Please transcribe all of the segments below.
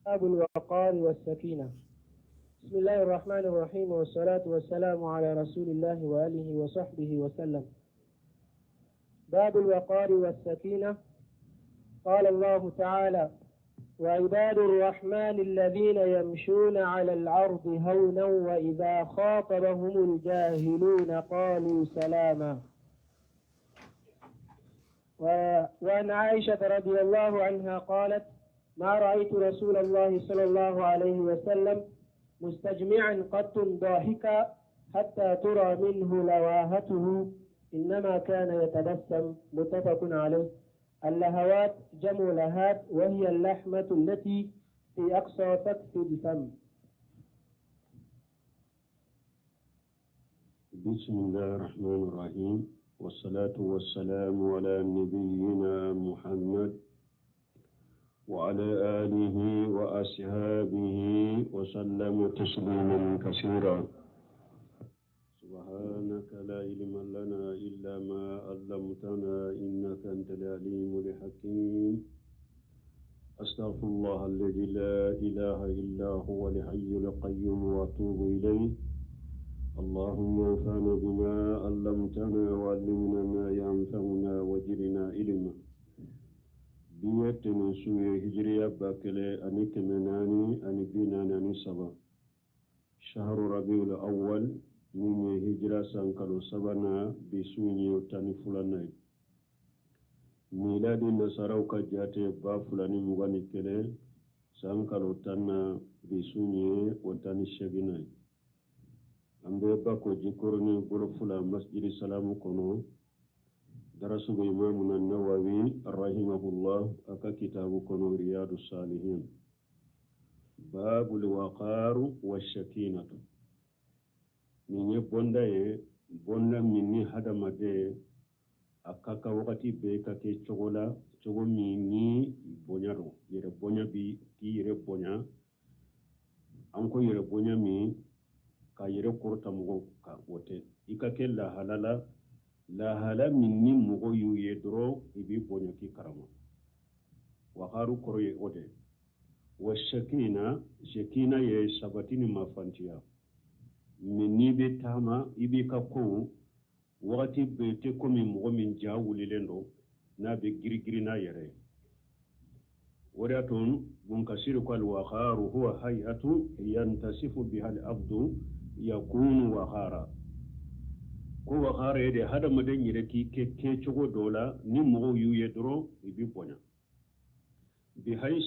باب الوقار والسكينة. بسم الله الرحمن الرحيم، والصلاة والسلام على رسول الله وآله وصحبه وسلم. باب الوقار والسكينة. قال الله تعالى: وعباد الرحمن الذين يمشون على الأرض هونا وإذا خاطبهم الجاهلون قالوا سلاما. وعن عائشة رضي الله عنها قالت: ما رأيت رسول الله صلى الله عليه وسلم مستجمعا قط ضاحكا حتى ترى منه لواهته، إنما كان يتبسم. متفق عليه. اللهوات جمع لهات، وهي اللحمة التي في أقصى سقف الفم. بسم الله الرحمن الرحيم، والصلاة والسلام على نبينا محمد وعلى آله وأصحابه وسلم تسليما كثيرا. سبحانك لا علم لنا إلا ما علمتنا إنك أنت العليم الحكيم. أستغفر الله الذي لا إله إلا هو الحي القيوم وأتوب إليه. اللهم انفعنا بما علمتنا وعلمنا ما ينفعنا وزدنا علما. Bi ye tɛnɛn su ye, hijiriya 1443, shahru rabiul awwal, min ye hijira san kalo sabanan, bi su ye 12nan ye. Miladi nasaraw ka jate 2021 san kalo 10na, bi su ye o 18nan ye. An bɛ Bako Jikɔrɔni Golofula Masjidi Salamu kɔnɔ, darasu bɛ Imamuna Nawawi rahimahullah a ka kitabu kɔnɔ, Riyadu Salihin, babul waqaru wa shakinatu. Nin ye bonda ye, bonda min ni hadamaden a ka kan wagati bɛɛ ka kɛ cogo la, cogo min ni bonya don, yɛrɛ bonya bi k'i yɛrɛ bonya. An ko yɛrɛ bonya min ka yɛrɛ kɔrɔta mɔgɔw kan, o tɛ. I ka kɛ lahala la, lahala min ni mɔgɔ y'u ye dɔrɔn, i b'i bonya k'i karama. Wakaru kɔrɔ ye o de. Wa sakina, sakina ye sabati ni mafantiya min n'i bɛ taama, i b'i ka kow wagati bɛɛ tɛ komi mɔgɔ min ja wulilen don, n'a bɛ girigiri n'a yɛrɛ ye. O de y'a to Bun Kasiri ko: alwakaru huwa hayatu yantasifu biha al-abdu yakunu wakara. Ko wakara ye de hadamaden yɛrɛ k'i kɛ kɛcogo dɔ la, ni mɔgɔw y'u ye dɔrɔn, i b'i bonya. Bihais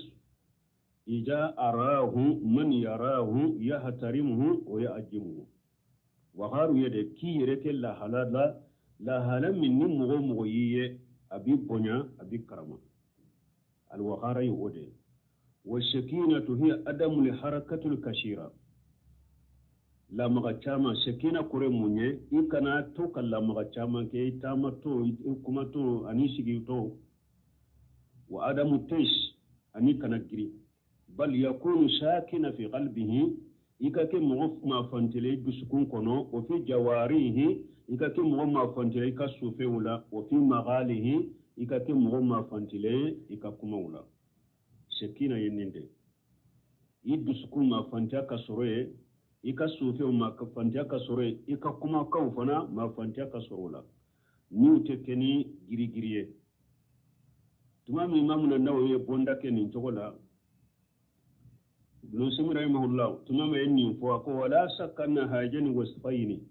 ija arahu man yarahu yahtarimuhu wa ya'jimuhu. Wakaru ye de k'i yɛrɛ kɛ lahala la, lahala min ni mɔgɔ mɔgɔ y'i ye, a b'i bonya, a b'i karama. Alwakara ye o de. Wa sakinatu hiya adamu li harakatul kashira, lamaga caman. Sakina kɔrɔ mun ye? I kana to ka lamaga caman kɛ i taamatɔ, i kumatɔ ani sigitɔ. Wa adamu tes, ani kana giri. Bal yakunu sakina fi qalbihi, i ka kɛ mɔgɔ mafantile i dusukun kɔnɔ. O fi jawarihi, i ka kɛ mɔgɔ mafantile i ka sofɛnw la. O fi maghalihi, i ka kɛ mɔgɔ mafantile i ka kumaw la. Sakina ye nin de: i dusukun mafantiya ka sɔrɔ ye, i ka sofɛnw mafantiya ka sɔrɔ ye, i ka kumakanw fana mafantiya ka sɔrɔ o la, n'u tɛ kɛ ni girigiri ye. Tuma min Imamuna Nawawi ye bonda kɛ nin cogo la, Ibn Simi rahimahullah, tuma min ye nin fɔ, a ko: wala sakka anna hajani wasfayni.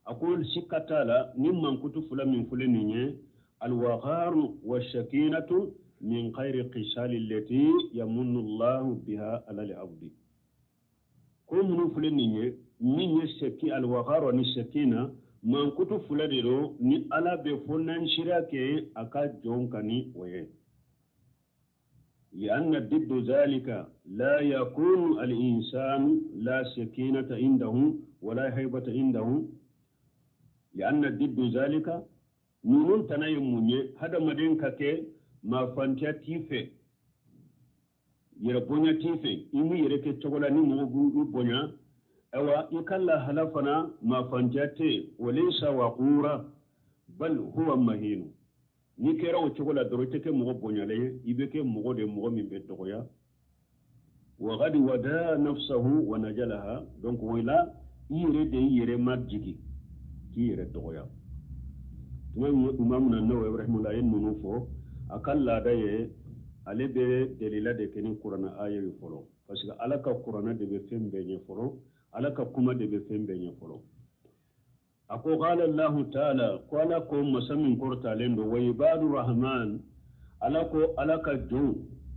A ko sikka t'a la, ni mankutu fila min filɛ nin ye, alwaqaru washakinatu, min khayri qisali allati yamunnu Allahu biha ala al-abdi. Ko minnu filɛ nin ye, min ye seki alwaqaru ani sakina, mankutu fila de don ni Ala bɛ fo nansira kɛ a ka jɔn kan ni o ye. لأن ضد ذلك لا يكون الإنسان لا سكينة عنده ولا هيبة عنده. لأن ضد ذلك, ninnu tana ye mun ye? Hadamaden ka kɛ mafantiya t'i fɛ, yɛrɛ bonya t'i fɛ, i m'i yɛrɛ kɛ cogo la ni mɔgɔ b'i bonya. Ayiwa, i ka lahala fana mafantiya tɛ yen. Walaysa waqura bal huwa mahinu. N'i kɛra o cogo la dɔrɔn, i tɛ kɛ mɔgɔ bonyalen ye, i bɛ kɛ mɔgɔ de, mɔgɔ min bɛ dɔgɔya. Wa qad wada nafsahu wa najalaha. Donc o la i yɛrɛ de i yɛrɛ majigi, k'i yɛrɛ dɔgɔya. Tuma Imamu Nawawi rahimahullah ye ninnu fɔ, a ka laada ye ale bɛ delila de kɛ ni kuranɛ aya ye fɔlɔ, parce que Ala ka kuranɛ de bɛ fɛn bɛɛ ɲɛ fɔlɔ, Ala ka kuma de bɛ fɛn bɛɛ ɲɛ fɔlɔ. A ko qala Allahu ta'ala, ko Ala ko masa min kɔrɔtalen don, wa ibadu rahman, Ala ko Ala ka jɔnw,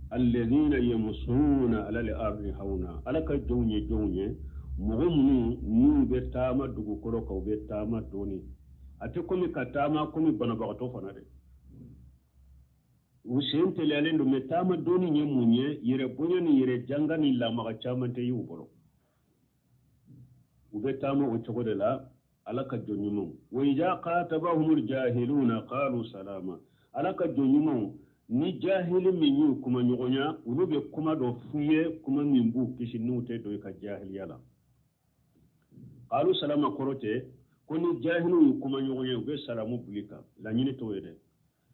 alladhina yamsuna ala al-ardi hauna, Ala ka jɔnw ye jɔnw ye mɔgɔ minnu n'u bɛ taama dugukolo kan, u bɛ taama dɔɔni, a tɛ komi ka taama komi banabagatɔ fana dɛ, u sen teliyalen don, mɛ taama dɔɔni ye mun ye? Yɛrɛ bonya ni yɛrɛ janga ni lamaga caman tɛ y'u bolo, u bɛ taama o cogo de la. Ala ka jɔn ɲumanw, wa idha qatabahumul jahiluna qalu salama, Ala ka jɔn ɲumanw ni jahili min y'u kuma ɲɔgɔnya, olu bɛ kuma dɔ f'u ye, kuma min b'u kisi n'u tɛ don i ka jahiliya la. Qalu salama kɔrɔ tɛ ko ni jahiliw y'u kuma ɲɔgɔnya u bɛ salamu bili kan, laɲini t'o ye dɛ.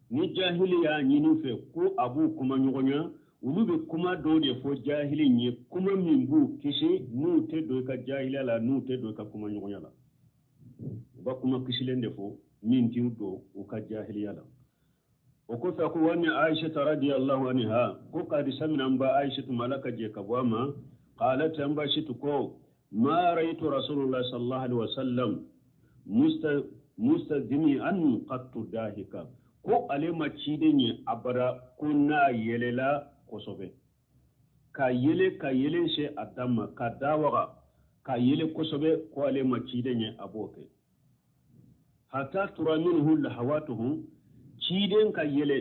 Ni jahili y'a ɲini fɛ ko a b'u kuma ɲɔgɔnya, olu bɛ kuma dɔw de fɔ jahili ye, kuma min b'u kisi n'u tɛ don i ka jahiliya la, n'u tɛ don i ka kuma ɲɔgɔnya la. U b'a kuma kisilen de fɔ min t'u don u ka jahiliya la. O kɔfɛ ko wa ni Aisha radiyallahu anha, ko ka hadisa min an ba Aisha tuma, Ala ka jɛ ka bɔ a ma, qalat, an ba Aisha ko ma ra'aytu Rasulullah sallallahu alaihi wasallam mustadmi'an qattu dahika, ko ale ma ciden ye abada ko n'a yɛlɛla kosɛbɛ, ka yɛlɛ ka yɛlɛ se a dan ma, ka da waga ka yɛlɛ kosɛbɛ, ko ale ma ciden ye a b'o kɛ. Hatta tura minhu lahawatuhu, ciden ka yɛlɛ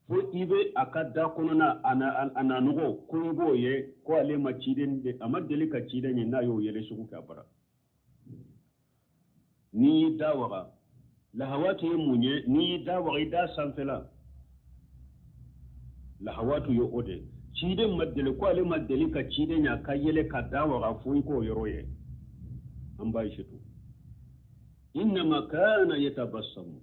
fo i bɛ a ka da kɔnɔna a na nɔgɔ ko i b'o ye, ko ale ma ciden de, a ma deli ka ciden ye n'a y'o yɛlɛ sugu kɛ a bara. N'i y'i da waga, lahawatu ye mun ye? N'i y'i da waga i da sanfɛla, lahawatu ye o de. Ciden ma deli, ko ale ma deli ka ciden ye a ka yɛlɛ ka da waga fo i k'o yɔrɔ ye. An b'a ye to innama kana yatabassamu,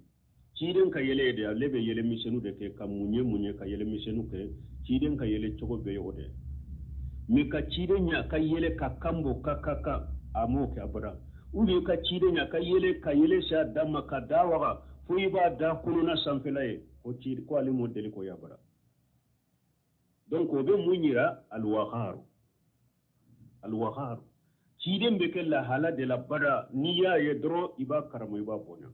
ciden ka yɛlɛ de, ale bɛ yɛlɛ misɛnninw de kɛ ka mun ye ka yɛlɛ misɛnninw kɛ. Ciden ka yɛlɛ cogo bɛɛ ye o de, mɛ ka ciden ye a ka yɛlɛ ka kan bɔ ka ka ka, a m'o kɛ abada. Ou bien ka ciden ye a ka yɛlɛ ka yɛlɛ se a dan ma, ka da waga fo i b'a da kɔnɔna sanfɛla ye, ko ci ko ale m'o deli k'o ye abada. Donc o bɛ mun yira? Alwaqaru, alwaqaru, ciden bɛ kɛ lahala de la bada, n'i y'a ye dɔrɔn i b'a karama, i b'a bonya.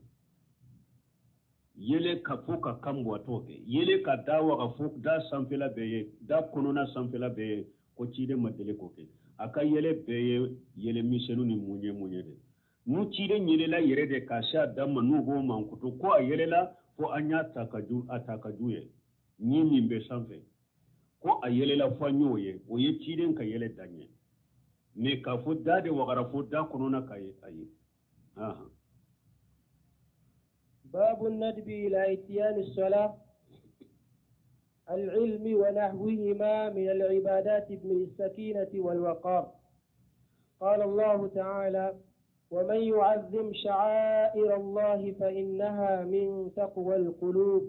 Yɛlɛ ka fo ka kan bɔ, a t'o kɛ. Yɛlɛ ka da waga fo da sanfɛla bɛɛ ye, da kɔnɔna sanfɛla bɛɛ ye, ko ciden ma deli k'o kɛ. A ka yɛlɛ bɛɛ ye yɛlɛ misɛnninw ni mun ye de. N'u ciden yɛlɛla yɛrɛ de ka se a dan ma, n'u b'o mankutu ko a yɛlɛla fo an y'a ta ka ju, a ta ka ju ye ɲi min bɛ sanfɛ, ko a yɛlɛla fo an y'o ye, o ye ciden ka yɛlɛ dan ye. Mɛ k'a fɔ da de wagara fo da kɔnɔna ka ye, ayi. باب الندب إلى إتيان الصلاة العلم ونحوهما من العبادات بالسكينة والوقار. قال الله تعالى: ومن يعظم شعائر الله فإنها من تقوى القلوب.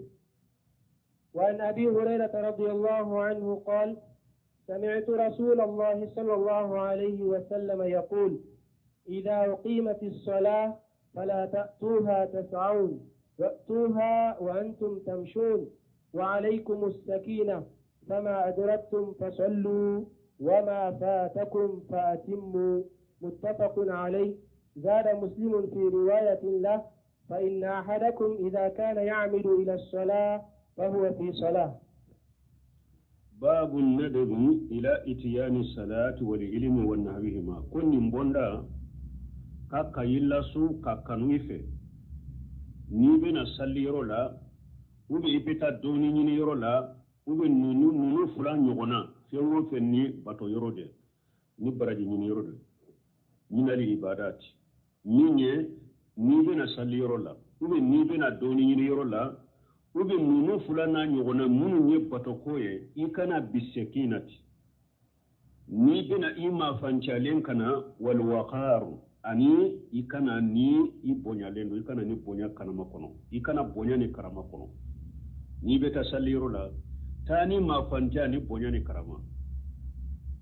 وعن أبي هريرة رضي الله عنه قال: سمعت رسول الله صلى الله عليه وسلم يقول: إذا أقيمت الصلاة فلا تأتوها تسعون، وأتوها وأنتم تمشون، وعليكم السكينة، فما أدركتم فصلوا، وما فاتكم فأتموا. متفق عليه. زاد مسلم في رواية له: فإن أحدكم إذا كان يعمد إلى الصلاة فهو في صلاة. باب الندب إلى إتيان الصلاة والعلم ونحوهما. كن بوندا ka kayila su ka kanu i fɛ n'i bɛna sali yɔrɔ la, ou bien i bɛ taa dɔɔni ɲini yɔrɔ la, ou bien ninnu fila ɲɔgɔnna, fɛn o fɛn ni bato yɔrɔ de, ni baraji ɲini yɔrɔ de, minali ibadat min ye n'i bɛna sali yɔrɔ la, ou bien n'i bɛna dɔɔni ɲini yɔrɔ la, ou bien ninnu fila n'a ɲɔgɔnna minnu ye batoko ye, i kana bisekinati n'i bɛna i mafancalen ka na, walwaqaru, ani i kana ni i bonyalen don, i kana ni bonya karama kɔnɔ, i kana bonya ni karama kɔnɔ. N'i bɛ taa sali yɔrɔ la, taa ni mafantiya ni bonya ni karama.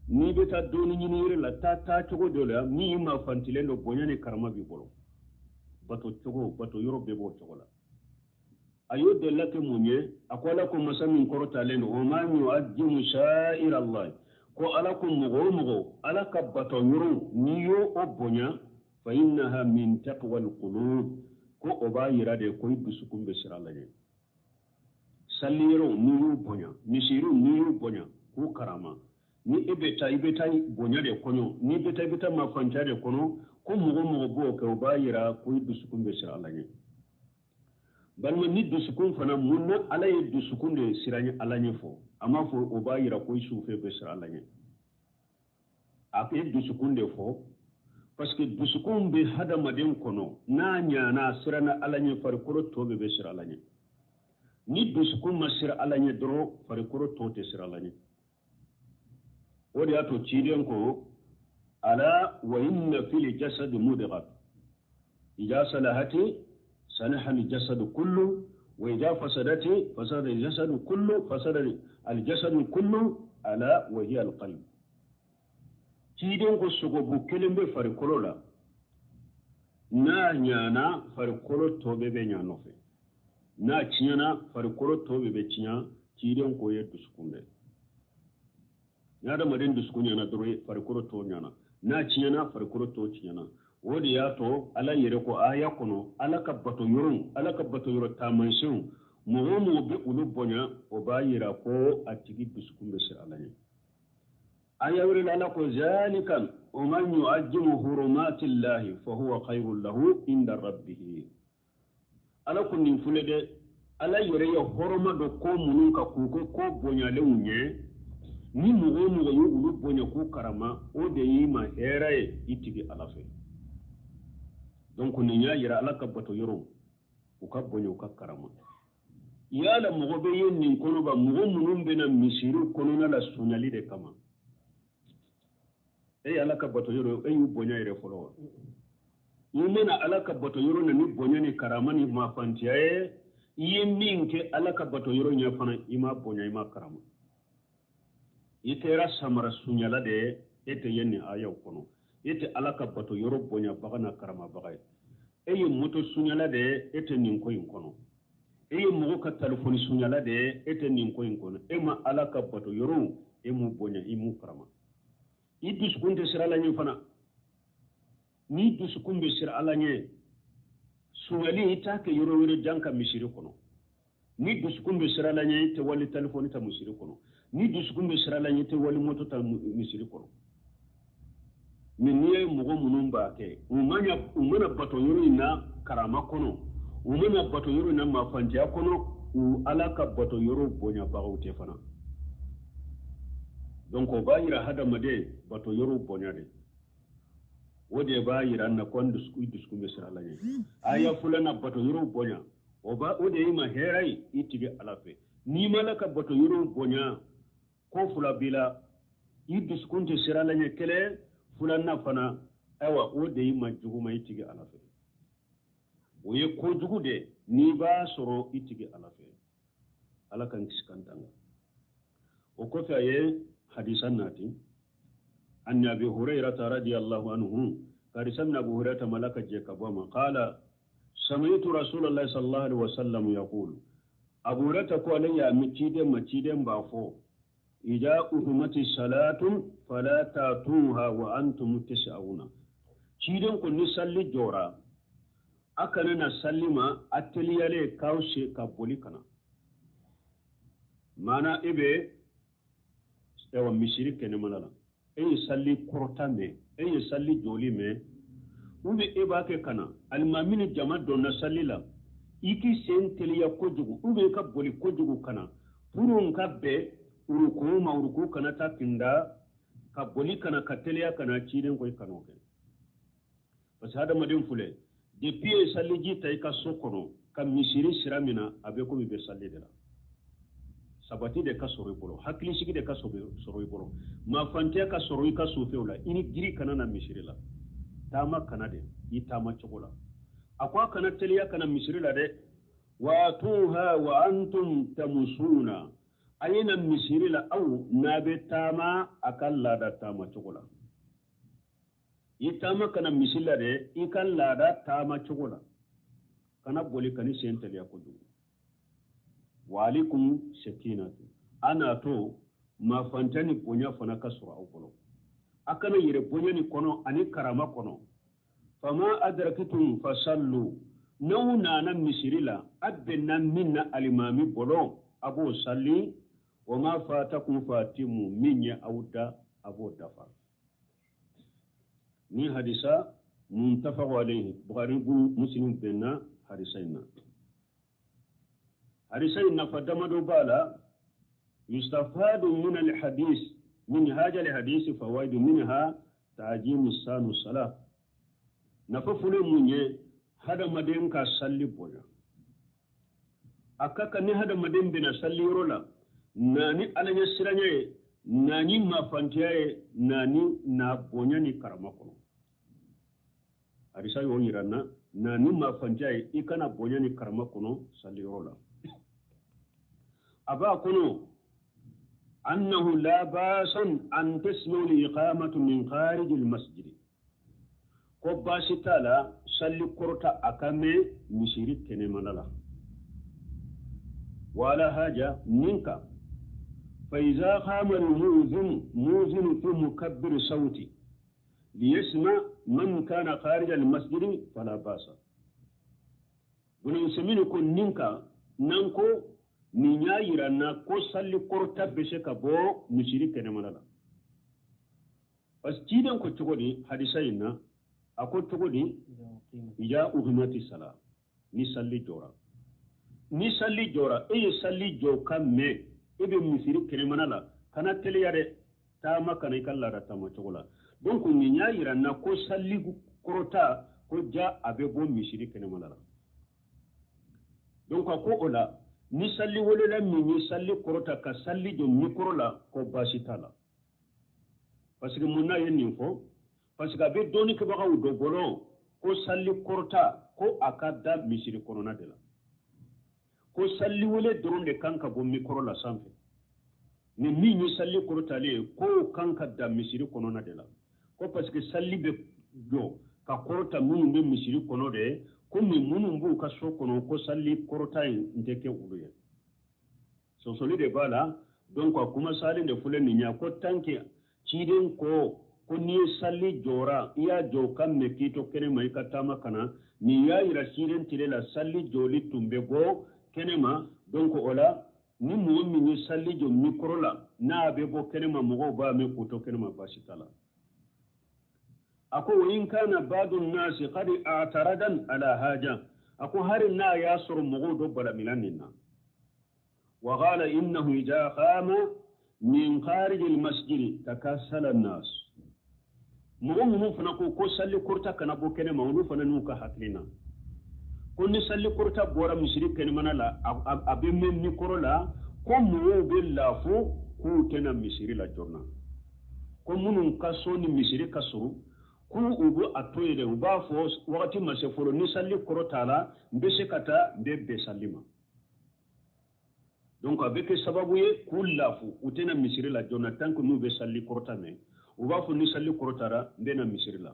N'i bɛ taa dɔɔni ɲini yɛrɛ la, taa taa cogo dɔ la min y'i mafantilen don, bonya ni karama b'i bolo. Bato cogo, bato yɔrɔ bɛɛ b'o cogo la. A y'o delila kɛ mun ye? A ko Ala ko masa min kɔrɔtalen don, wa man yu'azzimu sha'ira Allah, ko Ala ko mɔgɔ o mɔgɔ Ala ka bato yɔrɔ n'i y'o o bonya, fa innaha min taqwa alqulub, ko o b'a yira de ko i dusukun bɛ siran Ala ɲɛ. Salli yɔrɔw n'i y'u bonya, misiriw n'i y'u bonya k'u karama, ni e bɛ taa, i bɛ taa bonya de kɔnɔ, n'i bɛ taa, i bɛ taa mafanciya de kɔnɔ, ko mɔgɔ o mɔgɔ b'o kɛ, o b'a yira ko i dusukun bɛ siran Ala ɲɛ. Balima, ni dusukun fana, mun na Ala ye dusukun de siran Ala ɲɛ fɔ? A m'a fɔ o b'a yira ko i sufɛ bɛ siran Ala ɲɛ. A ye dusukun de fɔ parce que dusukun bɛ hadamaden kɔnɔ, n'a ɲana, a siranna Ala ɲɛ, farikolo tɔ bɛɛ bɛ siran Ala ɲɛ. Ni dusukun ma siran Ala ɲɛ dɔrɔn, farikolo tɔ tɛ siran Ala ɲɛ. O de y'a to ciden ko ala wa inna fil jasadi mudghat idha salahati salaha al jasadu kullu wa idha fasadati fasada al jasadu kullu fasada al jasadu kullu ala wa hiya al qalb. Ciden ko sogobu kelen bɛ farikolo la, n'a ɲana farikolo tɔ bɛɛ bɛ ɲa nɔfɛ, n'a tiɲɛna farikolo tɔ bɛɛ bɛ tiɲɛ. Ciden ko ye dusukun de. Ni adamaden dusukun ɲana dɔrɔn, farikolo tɔ ɲana, n'a tiɲɛna farikolo tɔ tiɲɛna. O de y'a to Ala yɛrɛ ko aya kɔnɔ, Ala ka bato yɔrɔ, Ala ka bato yɔrɔ taamasiyɛnw, mɔgɔ o mɔgɔ bɛ olu bonya, o b'a yira ko a tigi dusukun bɛ siran Ala ɲɛ. Aya wɛrɛ la, Ala ko zalika wa man yu'azzimu hurumatillahi fa huwa khayrun lahu inda rabbihi. Ala ko nin filɛ dɛ, Ala yɛrɛ ye hɔrɔma dɔ ko minnu kan k'u kɛ ko bonyalenw ye, ni mɔgɔ o mɔgɔ ye olu bonya k'u karama, o de y'i ma hɛrɛ ye i tigi Ala fɛ. Donc nin y'a yira Ala ka bato yɔrɔw u ka bonya, u ka karama. Yala mɔgɔ bɛ ye nin kɔnɔ ba, mɔgɔ minnu bɛna misiriw kɔnɔna la sonyali de kama, e ye Ala ka bato yɔrɔ, e y'u bonya yɛrɛ fɔlɔ wa? I mana Ala ka bato yɔrɔ na ni bonya ni karama ni mafantiya ye, i ye min kɛ Ala ka bato yɔrɔ ɲɛ fana, i ma bonya, i ma karama, i kɛra samara sunyala de ye. E tɛ ye nin ayaw kɔnɔ, e tɛ Ala ka bato yɔrɔ bonyabaga n'a karamabaga ye. E ye moto sunyala de ye, e tɛ nin ko in kɔnɔ. E ye mɔgɔ ka telefɔni sunyala de ye, e tɛ nin ko in kɔnɔ. E ma Ala ka bato yɔrɔw, e m'u bonya, i m'u karama. I dusukun tɛ siran Ala ɲɛ fana. Ni dusukun bɛ siran Ala ɲɛ, sunyali i t'a kɛ yɔrɔ wɛrɛ jan ka misiri kɔnɔ. Ni dusukun bɛ siran Ala ɲɛ, i tɛ wali telefɔni ta misiri kɔnɔ. Ni dusukun bɛ siran Ala ɲɛ, i tɛ wali moto ta misiri kɔnɔ. Mɛ n'i ye mɔgɔ minnu b'a kɛ, u mana bato yɔrɔ in na karama kɔnɔ, u mana bato yɔrɔ in na mafantiya kɔnɔ, u Ala ka bato yɔrɔ bonyabagaw tɛ fana. Donc o b'a yira hadamaden bato yɔrɔ bonya de. O de b'a yira na ko an dusukun bɛ siran Ala ɲɛ. Aya filanan, bato yɔrɔ bonya, o ba o de y'i ma hɛrɛ ye i tigi Ala fɛ. N'i ma Ala ka bato yɔrɔ bonya, ko fila b'i la, i dusukun tɛ siran Ala ɲɛ kelen, filanan fana, ayiwa, o de y'i ma jugu ma i tigi Ala fɛ. O ye kojugu de n'i b'a sɔrɔ i tigi Ala fɛ. Ala k'an kisi k'an tanga. O kɔfɛ a ye hadisa nati an Abi Hurairata radiyallahu anhu, hadisa min Abu Hurairata malaka jɛ ka bɔ a ma, qala sami'tu Rasulullahi sallallahu alaihi wasallam yaqulu. Abu Hurairata ko ale y'a mɛn ciden ma, ciden b'a fɔ idha uhimati salatu fala tatuha wa antum tas'auna. Ciden ko ni salli jɔra, a kana na salli ma a teliyalen k'aw se ka boli ka na. Maana e bɛ ayiwa misiri kɛnɛmana la, e ye salli kɔrɔta mɛn, e ye salli jɔli mɛn, ou bien e b'a kɛ ka na alimami ni jama donna salli la, i k'i sen teliya kojugu, ou bien i ka boli kojugu ka na pour n ka bɛn uruku ma, uruku kana taa kinda, ka boli ka na, ka teliya ka na. Ciden ko i kan'o kɛ parce que hadamaden filɛ, depuis ye salliji ta i ka so kɔnɔ ka misiri sira min na, a bɛ komi i bɛ salli de la. Sabati de ka sɔrɔ i bolo, hakilisigi de ka sɔrɔ i bolo, mafantiya ka sɔrɔ i ka sofɛw la. I ni giri kana na misiri la, taama kana de i taama cogo la. A ko a kana teliya kana misiri la dɛ. Watuha wa antum tamusuna. A ye na misiri la aw n'a bɛ taama a ka laada taama cogo la. I taama ka na misiri la dɛ, i ka laada taama cogo la. Kana boli ka ni sen teliya kojugu. Wa alaikum sakinatu. Ana to mafanta ni bonya fana ka sɔrɔ aw bolo. A kana yɛrɛ bonya ni kɔnɔ ani karama kɔnɔ. Fama adrakitum fasallu. N'aw nana misiri la, a bɛnna min na alimami bolo, a b'o salli. Wa ma fatakum fatimu, min ye aw da, a b'o dafa. Ni hadisa muntafaqu alayhi, Bukhari Muslim bɛnna hadisa in na. Hadisa in nafa damadɔ b'a la. Yustafadu min al-hadis, min haja al-hadis fawaidu minha ta'jimu sanu salah. Nafa fɔlɔ mun ye, hadamaden ka salli bonya. A ka kan ni hadamaden bɛna salli yɔrɔ la, na ni Ala ɲɛ siranya ye, na ni mafantiya ye, na ni na bonya ni karama kɔnɔ. Hadisa y'o yira n na, na ni mafantiya ye, i kana bonya ni karama kɔnɔ salli yɔrɔ la. A b'a kɔnɔ, annahu la basan an tasma'u al-iqamatu min kharij al-masjid. Ko baasi t'a la salli kɔrɔta a ka mɛn misiri kɛnɛmana la. Wala haja minka fa iza qama al-mu'zin mu'zin fi mukabbir sawti liyasma man kana kharij al-masjid fala basa. Bunu semini ko ninka nan ko nin y'a yira n na ko salli kɔrɔta bɛ se ka bɔ misiri kɛnɛmana la. Parce que ciden ko cogo di hadisa in na, a ko cogo di, ya uhimati sala, ni salli jɔra. Ni salli jɔra, e ye salli jɔ ka mɛn, e bɛ misiri kɛnɛmana la, kana teliya dɛ, taama kana i ka laada taama cogo la. Donc nin y'a yira n na ko salli kɔrɔta ko ja a bɛ bɔ misiri kɛnɛmana la. Donc a ko o la, ni salli welela min ye salli kɔrɔta ka salli jɔ mikoro la, ko baasi t'a la. Parce que mun n'a ye nin fɔ, parce que a bɛ dɔɔni kɛbagaw dɔ bolo ko salli kɔrɔta ko a ka da misiri kɔnɔna de la. Ko salli wele dɔrɔn de kan ka bɔ mikoro la sanfɛ. Ni min ye salli kɔrɔtalen ye, k'o kan ka da misiri kɔnɔna de la. Ko parce que salli bɛ jɔ ka kɔrɔta minnu bɛ misiri kɔnɔ de, komi minnu b'u ka so kɔnɔ ko salli kɔrɔta in tɛ kɛ olu ye. Sɔsɔli de b'a la. Donc a kuma salen de filɛ nin ye, ko tant que ciden ko ko n'i ye salli jɔra, i y'a jɔ ka mɛn k'i to kɛnɛ ma i ka taama ka na, nin y'a yira ciden tile la salli jɔli tun bɛ bɔ kɛnɛ ma. Donc o la ni mɔgɔ min ye salli jɔ mikoro la, n'a bɛ bɔ kɛnɛ ma, mɔgɔw b'a mɛn k'u to kɛnɛ ma, baasi t'a la. A ko wa in kana ba'du nasi qad a'taradan ala haja, a ko hari n'a y'a sɔrɔ mɔgɔw dɔ balamina nin na. Wa qala innahu idha qama min kharij al-masjid takasala an-nas. Mɔgɔ minnu fana ko ko salli kɔrɔta kana bɔ kɛnɛ ma, olu fana n'u ka hakilina ko ni salli kɔrɔta bɔra misiri kɛnɛmana la, a bɛ mɛn mikoro la, ko mɔgɔw bɛ lafu k'u tɛna misiri la joona, ko minnu ka so ni misiri ka surun k'u u bɛ a to yen dɛ, u b'a fɔ wagati ma se fɔlɔ, ni salli kɔrɔta la n bɛ se ka taa n bɛ bɛn salli ma. Donc a bɛ kɛ sababu ye k'u lafu, u tɛna misiri la joona tant que n'u bɛ salli kɔrɔta mɛn, u b'a fɔ ni salli kɔrɔtara n bɛ na misiri la.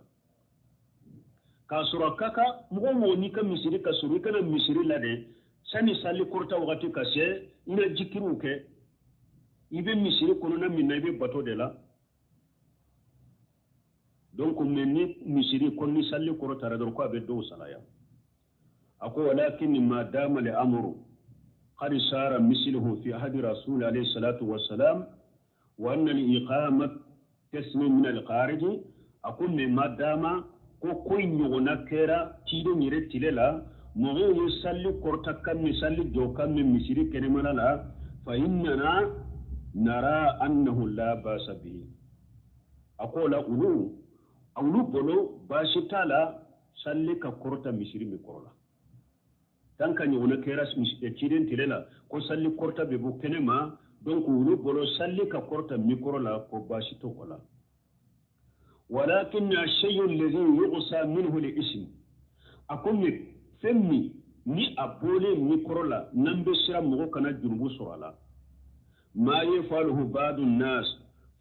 K'a sɔrɔ a ka kan mɔgɔ o mɔgɔ n'i ka misiri ka surun, i kana misiri la dɛ, sani salli kɔrɔta wagati ka se, i na jikiriw kɛ, i bɛ misiri kɔnɔna min na, i bɛ bato de la. Donc mais ni misiri ko ni salli kɔrɔtara dɔrɔn ko a bɛ dɔw salaya. A ko walakin ma dama li amru qad sara misluhu fi ahdi rasul alayhi salatu wassalam wa anna al iqamat tasmi min al kharij. A ko mais ma dama ko ko ɲɔgɔnna kɛra ciden yɛrɛ tile la, mɔgɔw ye salli kɔrɔta kan min, salli jɔ kan min misiri kɛnɛmana la, fa innana nara annahu la basa bihi. A ko la olu bolo baasi t'a la salli ka kɔrɔta misiri min kɔrɔ la. Tant que ɲɔgɔnna kɛra ciden tile la ko salli kɔrɔta bɛ bɔ kɛnɛ ma, donc olu bolo salli ka kɔrɔta min kɔrɔ la, ko baasi t'o la. Walakin ash-shay'u alladhi yughsa minhu al-ism. A ko fɛn min ni a bɔlen mikoro la, n'an bɛ siran mɔgɔ kana jurumu sɔrɔ a la. Ma yafaluhu ba'du an-nas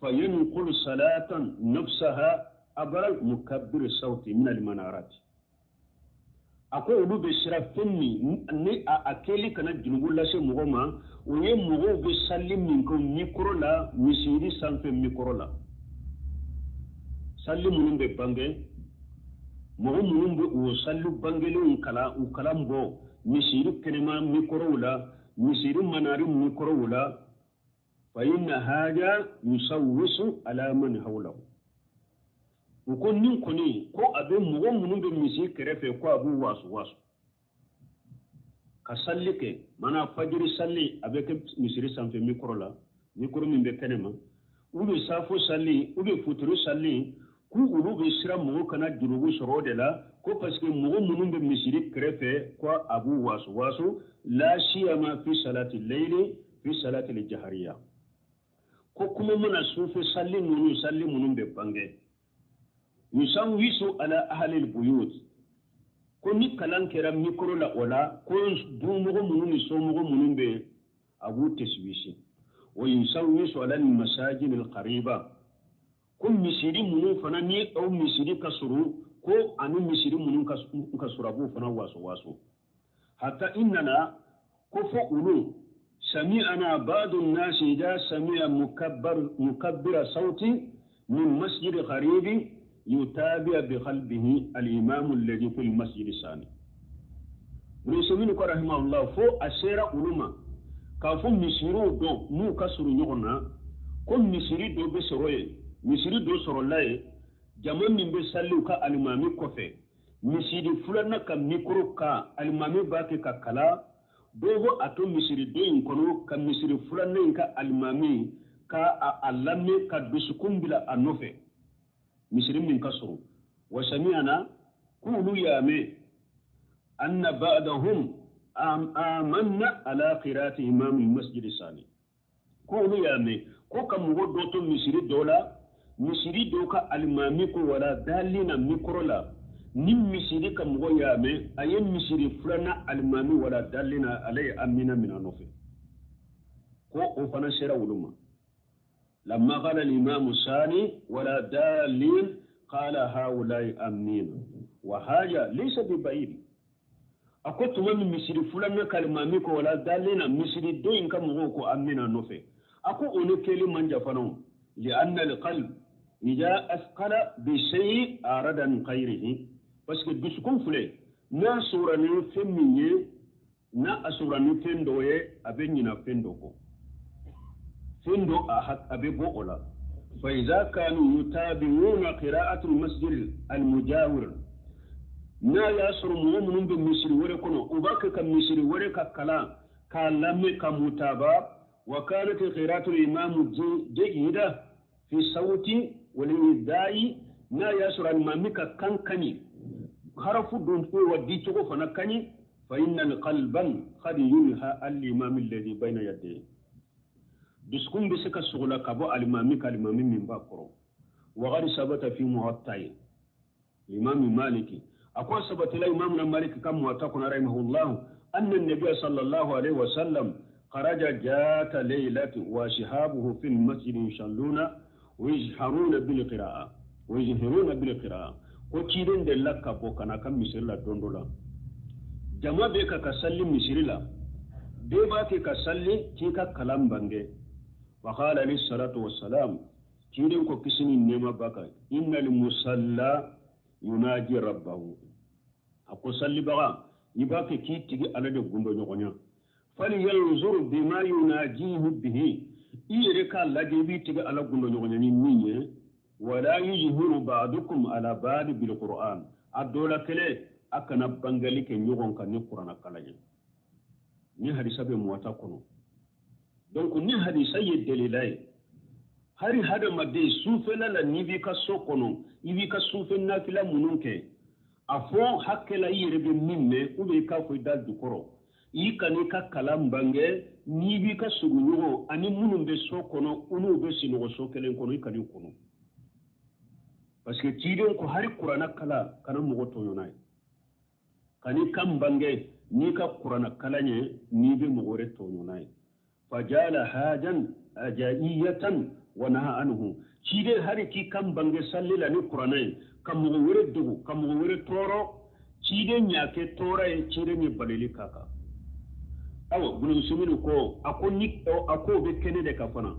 fayanqulu salatan nafsaha abra mukabbir sawti min al-manarat. A ko olu bɛ siran fɛn min ni a kɛli kana junubu lase mɔgɔ ma, o ye mɔgɔw bɛ sali min kɛ mikoro la, misiri sanfɛ mikoro la, sali minnu bɛ bange, mɔgɔ minnu bɛ o sali bangelenw kalan, u kalan bɔ misiri kɛnɛma mikorow la, misiri manari mikorow la. Fa inna hada yusawwisu ala man hawlahu. U ko nin kɔni ko a bɛ mɔgɔ minnu bɛ misiri kɛrɛfɛ, ko a b'u wasu wasu ka salli kɛ. Mana fajiri salli a bɛ kɛ misiri sanfɛ mikoro la, mikoro min bɛ kɛnɛma, u bɛ safo salli, u bɛ futuru salli, k'u olu bɛ siran mɔgɔ kana jurubu sɔrɔ o de la, ko parce que mɔgɔ minnu bɛ misiri kɛrɛfɛ, ko a b'u wasu wasu. La siyama fi salati layli fi salati jahariya. Ko kuma mana sufɛ salli ninnu, salli minnu bɛ bange, yusawisu ala ahli albuyut, ko ni kalan kɛra mikoro la, o la ko dumɔgɔ minnu ni somɔgɔ minnu bɛ, a b'u tɛsiwisi. Wa yusawisu ala almasajid alqariba, ko misiri minnu fana ni aw misiri ka surun, ko ani misiri minnu ka surun, a b'u fana waso waso. Hatta innana, ko fo olu, sami'ana ba'du an-nasi idha sami'a mukabbira sauti min masjid qaribi yutabi'a bi qalbihi al-imam alladhi fi al-masjid sani. Ibn ko rahimahullah, fo a sera olu ma k'a fɔ misiriw dɔ n'u ka surun ɲɔgɔn na, ko misiri dɔ bɛ sɔrɔ yen, misiri dɔ sɔrɔla yen, jama min bɛ sali u ka alimami kɔfɛ, misiri filanan ka mikoro kan, alimami b'a kɛ ka kala, dɔw bɛ a to misiri dɔ in kɔnɔ ka misiri filanan in ka alimami ka a lamɛn ka dusukun bila a nɔfɛ, misiri min ka surun. Wa sami'ana, k'olu y'a mɛn, anna ba'dahum amanna ala qira'ati imam al-masjid sani, k'olu y'a mɛn ko ka mɔgɔ dɔ to misiri dɔ la, misiri dɔ ka alimami ko wala dali na mikoro la, ni misiri ka mɔgɔ y'a mɛn a ye misiri filanan alimami wala dali na, ale ye amina minɛ nɔfɛ, ko o fana sera olu ma. Lamma qala al-imam sani wala dalin qala haulai amina wa haja laysa bi ba'id. A ko tuma min misiri filanan ka alimami ko wala dali na, misiri dɔ in ka mɔgɔw ko amina nɔfɛ, a ko o ni kɛli man jan fana, li'anna al-qalb idha asqala bi shay'in arada min ghayrihi, parce que dusukun filɛ, n'a sɔrɔ ni fɛn min ye, n'a a sɔrɔ ni fɛn dɔ ye, a bɛ ɲina fɛn dɔ kɔ, fɛn dɔ a bɛ bɔ o la. Fa idha kanu yutabi'una qira'atu al-masjid al-mujawir, n'a y'a sɔrɔ mɔgɔ minnu bɛ misiri wɛrɛ kɔnɔ, u b'a kɛ ka misiri wɛrɛ ka kalan k'a lamɛn ka mutaba. Wa kanat qira'atu al-imam jayyida fi sawti wal idai, n'a y'a sɔrɔ alimami ka kan kaɲi, harafu don wa di cogo fana kaɲi, fa inna al-qalban qad yulha al-imam alladhi bayna yadayhi, dusukun bɛ se ka sogola ka bɔ alimami ka alimami min b'a kɔrɔ. Wa qad sabata fi muwatta'i imam maliki, a ko sabatila imam na maliki ka muwatta kɔnɔ rahimahullah, anna an-nabiy sallallahu alaihi wa sallam kharaja jata laylati wa shihabuhu fil masjid yusalluna wa yajharuna bil qira'a wa yajharuna bil qira'a. Ko ciden de la ka bɔ ka na ka misiri la don dɔ la, jama bɛ ka salli misiri la, bɛɛ b'a kɛ ka salli k'i ka kalan bange. Wa qala alayhi salatu wassalam, ciden ko kisi ni nɛɛma b'a kan, innal musalla yunaji rabbahu, a ko sallibaga i b'a kɛ k'i tigi ala de gundo ɲɔgɔnya, falyanzur bima yunajihu bihi, i yɛrɛ k'a lajɛ i b'i tigi ala gundo ɲɔgɔnya ni min ye. Wala yujhiru ba'dukum ala ba'd bil qur'an, a dɔ la kelen a kana bangali kɛ ɲɔgɔn kan ni kuranna kalan ye. Ni hadisa bɛ muwata kɔnɔ. Donc ni hadisa ye delila ye, hari hadamaden sufɛla la, n'i b'i ka so kɔnɔ, i b'i ka sufɛ nafila minnu kɛ, a fɔ hakɛ la i yɛrɛ bɛ min mɛn, ou bien i k'a fɔ i da jukɔrɔ, i kan'i ka kalan bange n'i b'i ka suguɲɔgɔn ani minnu bɛ so kɔnɔ, u n'u bɛ sinɔgɔ so kelen kɔnɔ, i kan'i kɔnɔ. Parce que ciden ko hari kuranna kala kana mɔgɔ tɔɲɔ n'a ye, kan'i kan bange n'i ka kuranna kalan ye n'i bɛ mɔgɔ wɛrɛ tɔɲɔ n'a ye. Fajala hajan ajaiyatan wa naha anhu. Ciden hari k'i kan bange salli la ni kuranɛ ye ka mɔgɔ wɛrɛ dogo ka mɔgɔ wɛrɛ tɔɔrɔ, ciden ɲa kɛ tɔɔrɔ ye, ciden ye balili k'a kan. Awa Ibn ko a ko ni a ko bɛ kɛnɛ de kan fana.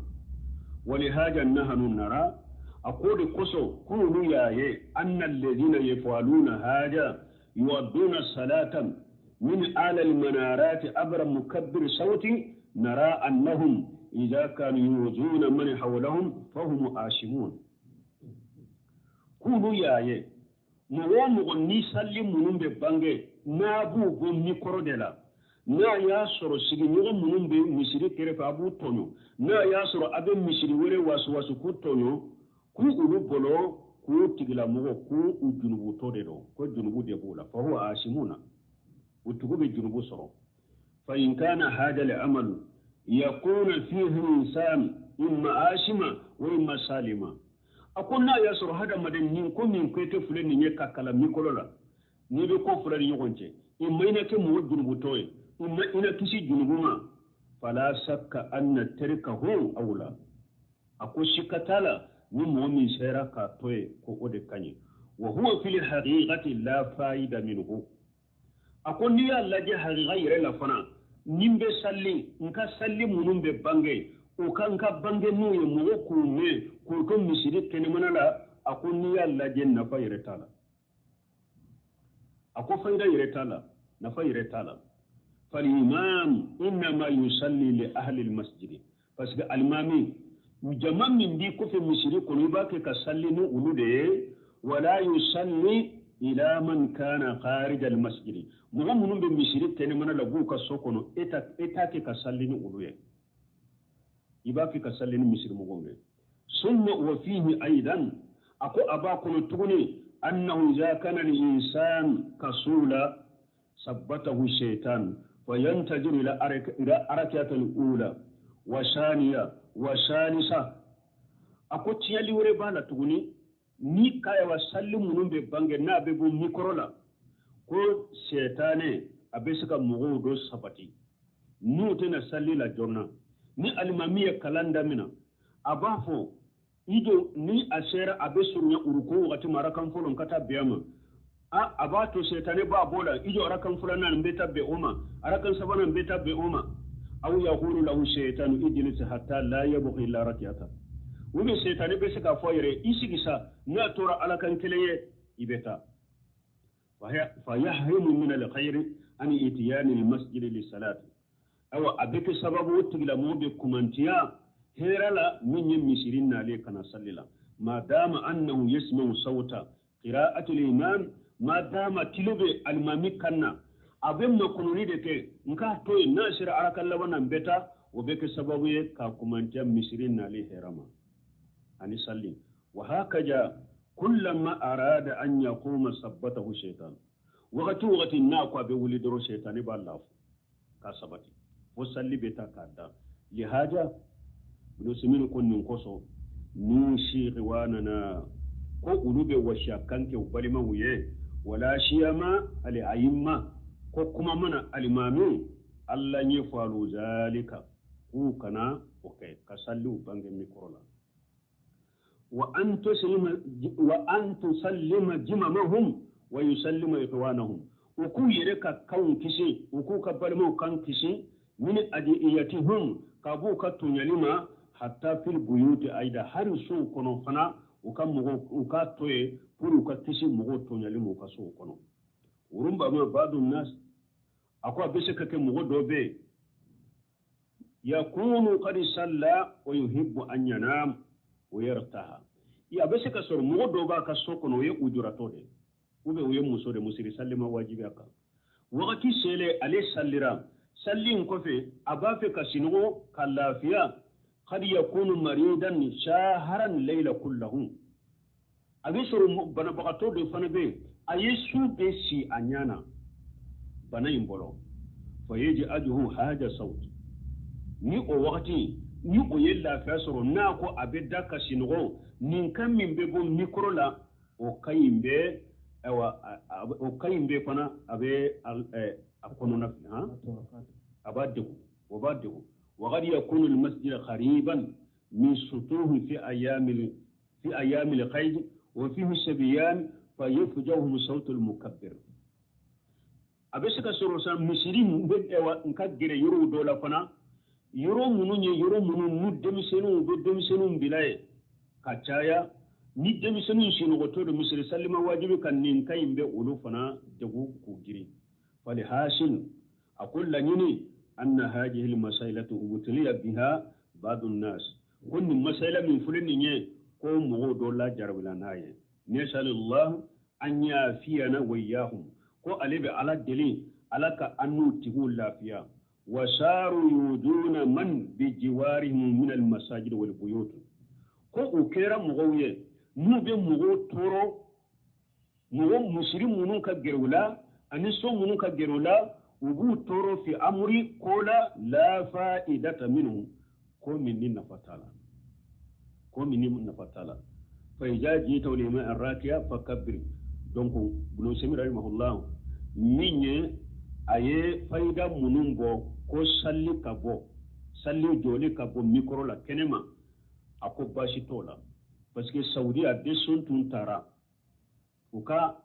Walihaja nahanu nara, a ko de kosɔn k'olu y'a ye anna alladhina yafaluna haja yuwadduna salatan min ala almanarati abra mukabbir sauti nara annahum idha kanu yuzuna man hawlahum fahum ashimun. K'olu y'a ye mɔgɔ o mɔgɔ ni salli minnu bɛ bange n'a b'u bɔ mikɔrɔ de la, n'a y'a sɔrɔ sigiɲɔgɔn minnu bɛ misiri kɛrɛfɛ a b'u tɔɲɔ, n'a y'a sɔrɔ a bɛ misiri wɛrɛ wasuwasu k'u tɔɲɔ, k'u olu bolo k'u tigilamɔgɔ k'u u junubutɔ de don, ko junubu de b'u la. Fahuwa asimuna, o tigiw bɛ junubu sɔrɔ. Fa in kana hada al-amalu yakuna fihi insan imma asima wa imma salima. A ko n'a y'a sɔrɔ hadamaden nin ko min ko tɛ filɛ nin ye ka kalan mikɔlɔ la, n'i bɛ ko fila ni ɲɔgɔn cɛ, i ma i na kɛ mɔgɔ junubutɔ ye, i ma i na kisi junubu ma, fala sakka anna tarikahu awla. A ko sika t'a la ni mɔgɔ min sera k'a to yen ko o de ka ɲi. Wa huwa fil haqiqati la faida minhu. A ko n'i y'a lajɛ haqiqa yɛrɛ la fana, ni n bɛ salli, n ka salli minnu bɛ bange, o ka n ka bange n'u ye mɔgɔ k'u mɛn k'u to misiri kɛnɛmana la, a ko n'i y'a lajɛ nafa yɛrɛ t'a la. A ko fayida yɛrɛ t'a la, nafa yɛrɛ t'a la. Falimam innama yusalli li ahli almasjid, parce que alimami jama min b'i kɔfɛ misiri kɔnɔ i b'a kɛ ka salli ni olu de ye. Wala yusalli ila man kana kharij almasjid, mɔgɔ minnu bɛ misiri kɛnɛmana la b'u ka so kɔnɔ, e t'a kɛ ka salli ni olu ye, i b'a kɛ ka salli ni misiri mɔgɔw ye. Summa wa fihi aidan, a ko a b'a kɔnɔ tuguni annahu idha kana al-insan kasula sabbatahu shaytan fayantajiru ila arakati al-ula wa thaniya wa salisa. A ko tiɲɛli wɛrɛ b'a la tuguni, ni kayawa salli minnu bɛ bange n'a bɛ bɔ mikɔrɔ la, ko sɛtanɛ a bɛ se ka mɔgɔw dɔ sabati n'u tɛna salli la joona. Ni alimami ye kalan daminɛ, a b'a fɔ i do ni a sera a bɛ surunya uruku wagati ma arakan fɔlɔ ka taa bɛn a ma, a b'a to sɛtanɛ b'a bɔ la, i jɔ arakan filanan n bɛ taa bɛn o ma, arakan sabanan n bɛ taa bɛn o ma. Aw yaqulu lahu shaytanu ijlis hatta la yabqa illa rak'atan. U bɛ sɛtanɛ bɛ se k'a fɔ a yɛrɛ i sigi sa, n'a tora ala kan kelen ye i bɛ taa. Fa yahrimu min al-khayri an itiyani al-masjid li salati. Awa a bɛ kɛ sababu o tigilamɔgɔ bɛ kumantiya hɛrɛ la min ye misiri nalen ka na salli la. Ma dama annahu yasma'u sawta qira'ati al-imam, ma dama tilo bɛ alimami kan na, a bɛ makɔnɔni de kɛ n k'a to yen, n'a sera arakan laban na n bɛ taa, o bɛ kɛ sababu ye ka kumantiya misiri nalen hɛrɛ ma ani salli. Wa hakaja kullama arada an yaquma sabbatahu shaytan. Wagati o wagati n'a ko a bɛ wuli dɔrɔn sɛtanɛ b'a lafu k'a sabati fo salli bɛ taa k'a da. Lihaja Ibn ko nin kosɔn nusi ikhwanana, ko olu bɛ wasiya kan kɛ u balimaw ye, wala siyama ali ayimma, ko kuma mana alimami alla ɲɛ falu zalika, k'u kana o kɛ ka salliw bange mikɔrɔ la. Wa an tusallima jimamahum wa yusallima ikhwanahum, u k'u yɛrɛ ka kanw kisi, u k'u ka balimaw kan kisi min adiyatihum, ka b'u ka tɔɲɔli ma, hatta fil buyuti aida, hari sow kɔnɔ fana u ka mɔgɔw u k'a to yen pour u ka kisi mɔgɔw tɔɲɔli ma u ka sow kɔnɔ. Urubama badu nas, a ko a bɛ se ka kɛ mɔgɔ dɔ bɛ yen yakunu qad salla wa yuhibbu an yanam wa yartaha. A bɛ se ka sɔrɔ mɔgɔ dɔw b'a ka so kɔnɔ, o ye ujuratɔ de ye, ou bien o ye muso de musiri salli ma wajibi a kan. Wagati selen ale sallira, salli in kɔfɛ a b'a fɛ ka sinɔgɔ ka lafiya. Qad yakunu maridan shaharan layla kullahu, a bɛ sɔrɔ banabagatɔ dɔ fana bɛ yen, a ye su bɛɛ si a ɲɛ na bana in bolo. Fa yaj'aluhu haja sawt, ni o wagati ni o ye lafiya sɔrɔ, n'a ko a bɛ da ka sinɔgɔ, nin kan min bɛ bɔ mikɔrɔ la, o ka ɲi bɛ, ayiwa o ka ɲi bɛ fana a bɛ a kɔnɔna fili, a b'a degun, o b'a degun. وقد يكون المسجد قريبا من سطوه في أيام القيد وفيه سبيان فيفجعهم صوت المكبر. A bɛ se ka sɔrɔ sa misiri bɛ n ka gɛrɛ yɔrɔw dɔ la fana, yɔrɔ minnu ye yɔrɔ minnu n'u denmisɛnninw bɛ denmisɛnninw bila yen ka caya. Ni denmisɛnninw sinɔgɔtɔ don, misiri salima wajibi ka nin ka in bɛ olu fana degun k'u girin. فالحاصل, a ko laɲini, أن هذه المسائل ابتلي بها بعض الناس, ko nin masayila min filɛ nin ye, ko mɔgɔw dɔ la jarabila n'a ye. نسأل الله أن يعافينا وإياهم, ko ale bɛ Ala deli, Ala ka an n'u tigiw lafiya. وصاروا يؤذون من بجوارهم من المساجد والبيوت, ko u kɛra mɔgɔw ye n'u bɛ mɔgɔw tɔɔrɔ, mɔgɔ misiri minnu ka gɛrɛ u la ani so minnu ka gɛrɛ u la, u b'u tɔɔrɔ في أمر, ko la, لا فائدة منه, ko min ni nafa t'a la, ko min ni nafa t'a la. فإذا جئت الإمام راكعا فكبر. Donc Ibn Usaymin رحمه الله min ye a ye fayida minnu bɔ ko salli ka bɔ, salli jɔli ka bɔ micro la kɛnɛma, a ko baasi t'o la, parce que Saudi a décision tun tara u ka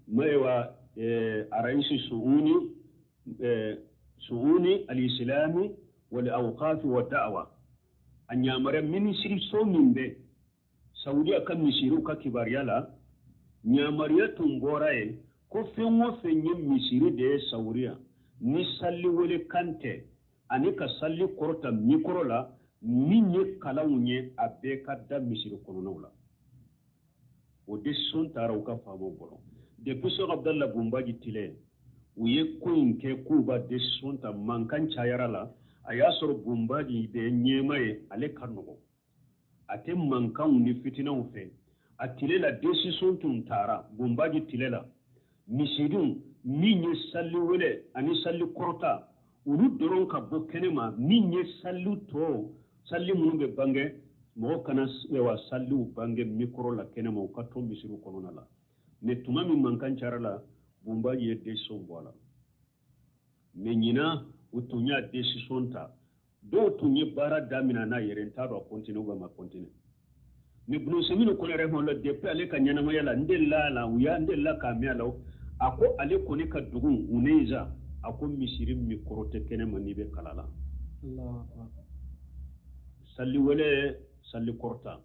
mayiwa رئيس شؤون الإسلام والأوقاف والدعوة, a ɲamariya minisiri so min bɛ Saudiya ka misiriw ka kibaruya la, ɲamariya tun bɔra yen ko fɛn o fɛn ye misiri de ye Saudiya, ni salli wele kan tɛ ani ka salli kɔrɔta micro la, min ye kalanw ye, a bɛɛ ka da misiri kɔnɔnaw la. O décision taara u ka faamaw bolo depuis Cheikh Abdallah Bunbaji tile. U ye ko in kɛ k'u ba décision ta, mankan cayara la. A y'a sɔrɔ Bunbaji de ye ɲɛma ye, ale ka nɔgɔ, a tɛ mankanw ni fitinɛw fɛ. A tile la, décision tun taara Bunbaji tile la, misiriw min ye salli wele ani salli kɔrɔta, olu dɔrɔn ka bɔ kɛnɛma. Min ye salli tɔ, salli minnu bɛ bange, mɔgɔ kana wa salliw bange micro la kɛnɛma, u ka to misiriw kɔnɔna la. Mais tuma min mankan cayara la, Bunbaji ye décision bɔ a la. Mais ɲinan, u tun y'a décision ta, dɔw tun ye baara daminɛ n'a yɛrɛ, n t'a dɔn a continue ou ma continue. Mais Ibn Usaymin kɔni yɛrɛ la, depuis ale ka ɲɛnamaya la, n delila la, u y'a n delila k'a mɛn a la, a ko ale kɔni ka dugu Uneza, a ko misiri micro tɛ kɛnɛma n'i bɛ kala la, salli wele, salli kɔrɔta,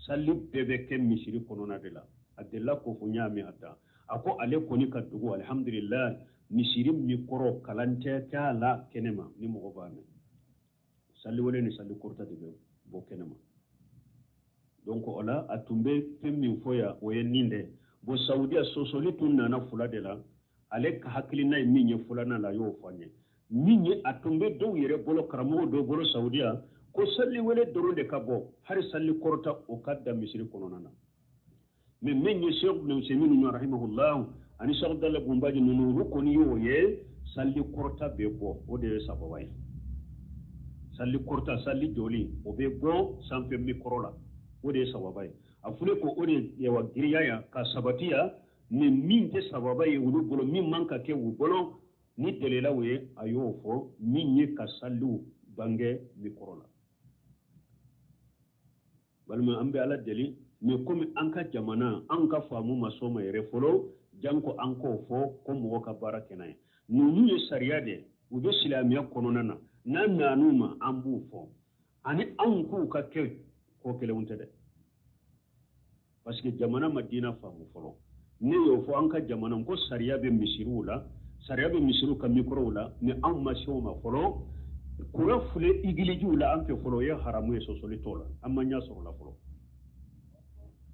salli bɛɛ bɛ kɛ misiri kɔnɔna de la. A delila k'o fɔ, n y'a mɛn a da. A ko ale kɔni ka dugu, alihamudulila, misiri micro kalan tɛ k'a la kɛnɛma ni mɔgɔ b'a mɛn, salli wele ni salli kɔrɔta de bɛ bɔ kɛnɛma. Donc o la, a tun bɛ fɛn min fɔ yan, o ye nin de. Bon, Saudiya sɔsɔli tun nana fula de la. Ale ka hakilina ye min ye filanan la, a y'o fɔ an ye. Min ye a tun bɛ dɔw yɛrɛ bolo, karamɔgɔ dɔw bolo Saudiya, ko salli wele dɔrɔn de ka bɔ, hali salli kɔrɔta, o ka da misiri kɔnɔna na. Mais min ye Cheikh Ibn Usaymin ninnu رحمه الله ani Cheikh Abdallah Bunbaji ninnu, olu kɔni y'o ye, salli kɔrɔta bɛ bɔ, o de ye sababa ye. Salli kɔrɔta, salli jɔli, o bɛ bɔ sanfɛ micro la, o de ye sababa ye. A fɔlen ko o de ye wa giriya yan ka sabati yan. Mais min tɛ sababa ye olu bolo, min man ka kɛ u bolo ni dalilaw ye, a y'o fɔ, min ye ka salliw bange micro la. Balima, an bɛ Ala deli. Mais komi an ka jamana, an ka faamu ma s'o ma yɛrɛ fɔlɔ, janko an k'o fɔ ko mɔgɔ ka baara kɛ n'a ye. Ninnu ye sariya de, u bɛ silamɛya kɔnɔna na. N'an nan'u ma, an b'u fɔ ani anw k'u ka kɛ ko kelenw tɛ dɛ, parce que jamana ma diinɛ faamu fɔlɔ. Ne y'o fɔ, an ka jamana ko sariya bɛ misiriw la, sariya bɛ misiriw ka microw la, mais anw ma se o ma fɔlɔ. Kura filɛ igilijiw la an fɛ fɔlɔ, o ye haramu ye, sɔsɔli t'o la, an ma ɲɛ sɔrɔ la fɔlɔ.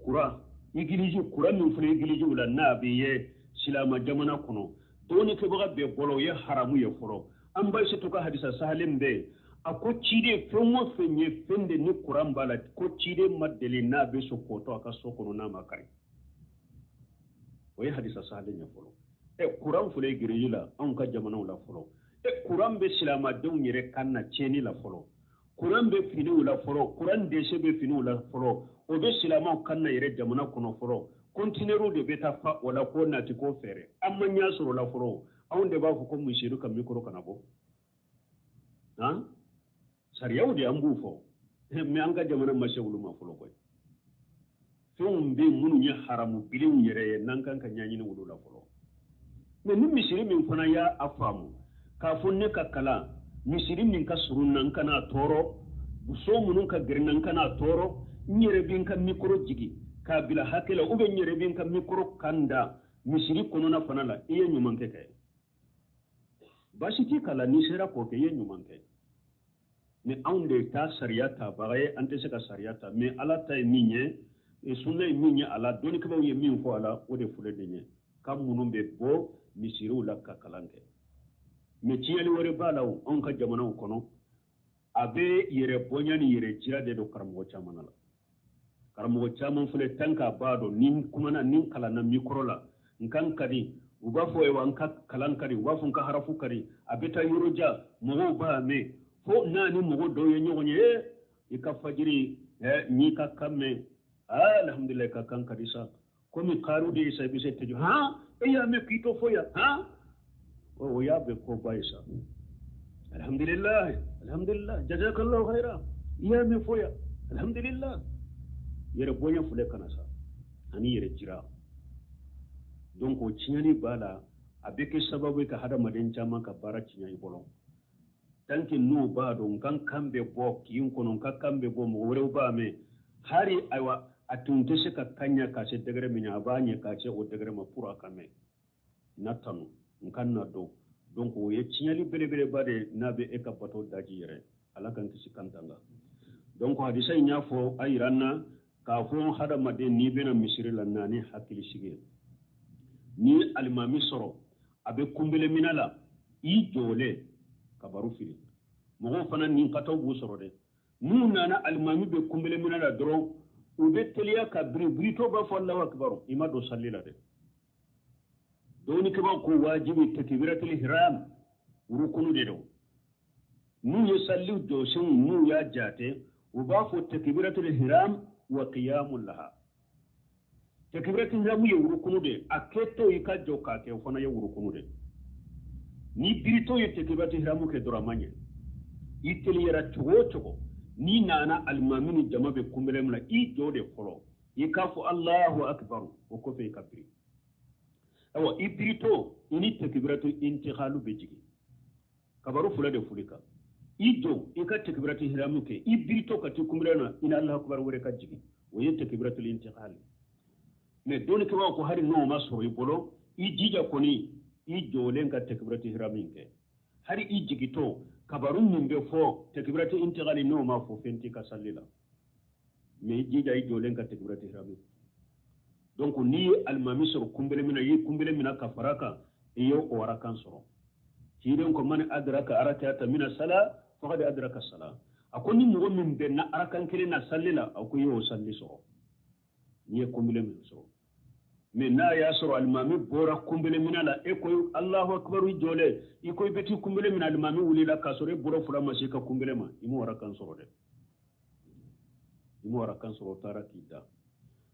Kura igiliji, kura min filɛ igilijiw la, n'a bɛ ye silama jamana kɔnɔ, dɔɔnikɛbaga bɛɛ bɔlɔ, o ye haramu ye fɔlɔ. An ba se to ka hadisa sahalen bɛ yen, a ko ciden, fɛn o fɛn ye fɛn de ni kuran b'a la, ko ciden ma deli n'a bɛ so kɔtɔ a ka so kɔnɔ n'a ma kari. O ye hadisa sahalen ye fɔlɔ. Ɛ, kuran filɛ giriji la anw ka jamanaw la fɔlɔ. Ɛ, kuran bɛ silamadenw yɛrɛ kan na tiɲɛni la fɔlɔ, kuran bɛ finiw la fɔlɔ, kuran dɛsɛ bɛ finiw la fɔlɔ, o bɛ silamaw kan na yɛrɛ jamana kɔnɔ fɔlɔ. Conteneur de bɛ taa fa o la ko nati ko fɛɛrɛ, an ma ɲɛ sɔrɔ o la fɔlɔ. Anw de b'a fɔ ko misiri ka micro kana bɔ han. Sariyaw de an b'u fɔ, mais an ka jamana ma se olu ma fɔlɔ koyi. Fɛnw bɛ minnu ye haramu bilenw yɛrɛ ye, n'an kan ka ɲɛɲini olu la fɔlɔ. Mais ni misiri min fana y'a faamu k'a fɔ ne ka kalan misiri min ka surun na, n kana tɔɔrɔ, so minnu ka gɛrɛ na, n kana tɔɔrɔ, n yɛrɛ bɛ n ka mikoro jigin k'a bila hakɛ la, ou bien n yɛrɛ bɛ n ka mikoro kan da misiri kɔnɔna fana la, i ye ɲuman kɛ kɛ. Baasi t'i k'a la, n'i sera k'o kɛ, i ye ɲuman kɛ. Mais anw de ta sariya tabaga ye, an tɛ se ka sariya ta, mais Ala ta ye min ye, sunna ye min ye a la, dɔnnikɛbaaw ye min fɔ a la, o de filɛ nin ye. Kan minnu bɛ bɔ misiriw la ka kalan kɛ. Mais tiɲɛli wɛrɛ b'a la o, anw ka jamanaw kɔnɔ, a bɛ yɛrɛ bonya ni yɛrɛ jira de don karamɔgɔ caman na. Karamɔgɔ caman filɛ, tan k'a b'a dɔn ni n kumana, ni n kalanna mikoro la, n kan ka di, u b'a fɔ ayiwa n ka kalan ka di, u b'a fɔ n ka harafu ka di, a bɛ taa yɔrɔ jan, mɔgɔw b'a mɛn, fo n'a ni mɔgɔ dɔw ye ɲɔgɔn ye, i ka fajiri, n'i ka kan mɛn, alhamdulilayi, ka kan ka di sa, komi kaaru de ye sa, i bɛ se tɛjɔ, han, e y'a mɛn k'i to fo yan, han, o y'a bɛ koba ye sa, alhamdulilayi, alhamdulilayi, jazakallahu khaira, i y'a mɛn fo yan, alhamdulilayi. Yɛrɛ bonya filɛ kana sa, ani yɛrɛ jira. Donc o tiɲɛni b'a la, a bɛ kɛ sababu ye ka hadamaden caman ka baara tiɲɛ i bolo. Tant que n'u b'a dɔn n ka kan bɛ bɔ kin kɔnɔ, n ka kan bɛ bɔ, mɔgɔ wɛrɛw b'a mɛn, hari ayiwa a tun tɛ se ka kan ɲɛ ka se degré min a b'a ɲɛ ka se o degré ma pour a ka mɛn na tanu, n kan na dɔn. Donc o ye tiɲɛli belebeleba de n'a bɛ e ka bato daji yɛrɛ. Ala k'an kisi kan tanga. Donc hadisa in y'a fɔ a yira n na k'a fɔ hadamaden n'i bɛna misiri la, na ni hakili sigi ye. Ni alimami sɔrɔ a bɛ kunbele minɛ la, i jɔlen kabaru fili. Mɔgɔw fana nin kataw b'u sɔrɔ dɛ. N'u nana alimami bɛ kunbele minɛ la dɔrɔn, u bɛ teliya ka biri, biritɔ b'a fɔ Alahu akibaru, i ma don sali la dɛ. Dɔnnikɛbaaw ko wajibi takbiratul ihram rukunu de don. N'u ye saliw jɔsenw n'u y'a jate, u b'a fɔ takbiratul ihram wa qiyamul laha. Takbiratul ihram ye rukunu de, a kɛtɔ i ka jɔ k'a kɛ, o fana ye rukunu de. Ni biritɔ ye takbiratul ihram kɛ dɔrɔn, a ma ɲɛ. I teliyara cogo o cogo, n'i nana alimami ni jama bɛ kunbɛlɛ min na, i jɔ de fɔlɔ, i k'a fɔ Alahu akibaru, o kɔfɛ i ka biri. Ayiwa, i biritɔ i ni takbiratul intiqalu bɛ jigin, kabaru fila de fili kan. I jɔ i ka takbiratul ihram kɛ, i biritɔ ka t'i kunbɛlɛ na, i ni Alahu akibaru wɛrɛ ka jigin, o ye takbiratul intiqal. Mais dɔnnikɛbaaw ko hali n'o ma sɔrɔ i bolo, i jija kɔni i jɔlen ka takbiratul ihram kɛ. Hali i jigitɔ kabaru min bɛ fɔ takbiratul intiqal n'o ma fɔ, fɛn t'i ka sali la, mais i jija i jɔlen ka takbiratul ihram. Donc n'i ye alimami sɔrɔ kunbɛlɛ min na, i ye kunbɛlɛ min na ka fara kan, i ye o arakan sɔrɔ. Ciden ko man adraka arakata mina sala faqad adraka sala. A ko ni mɔgɔ min bɛnna arakan kelen na sali la, a ko i y'o sali sɔrɔ, n'i ye kunbɛlɛ min sɔrɔ. Mais n'a y'a sɔrɔ alimami bɔra kunbɛlɛ minɛ la, e ko Alahu akibaru, i jɔlen, i ko i bɛ t'i kunbɛlɛ minɛ, alimami wulila k'a sɔrɔ e bolo fila ma se i ka kunbɛlɛ ma, i m'o arakan sɔrɔ dɛ, i m'o arakan sɔrɔ, o taara k'i da.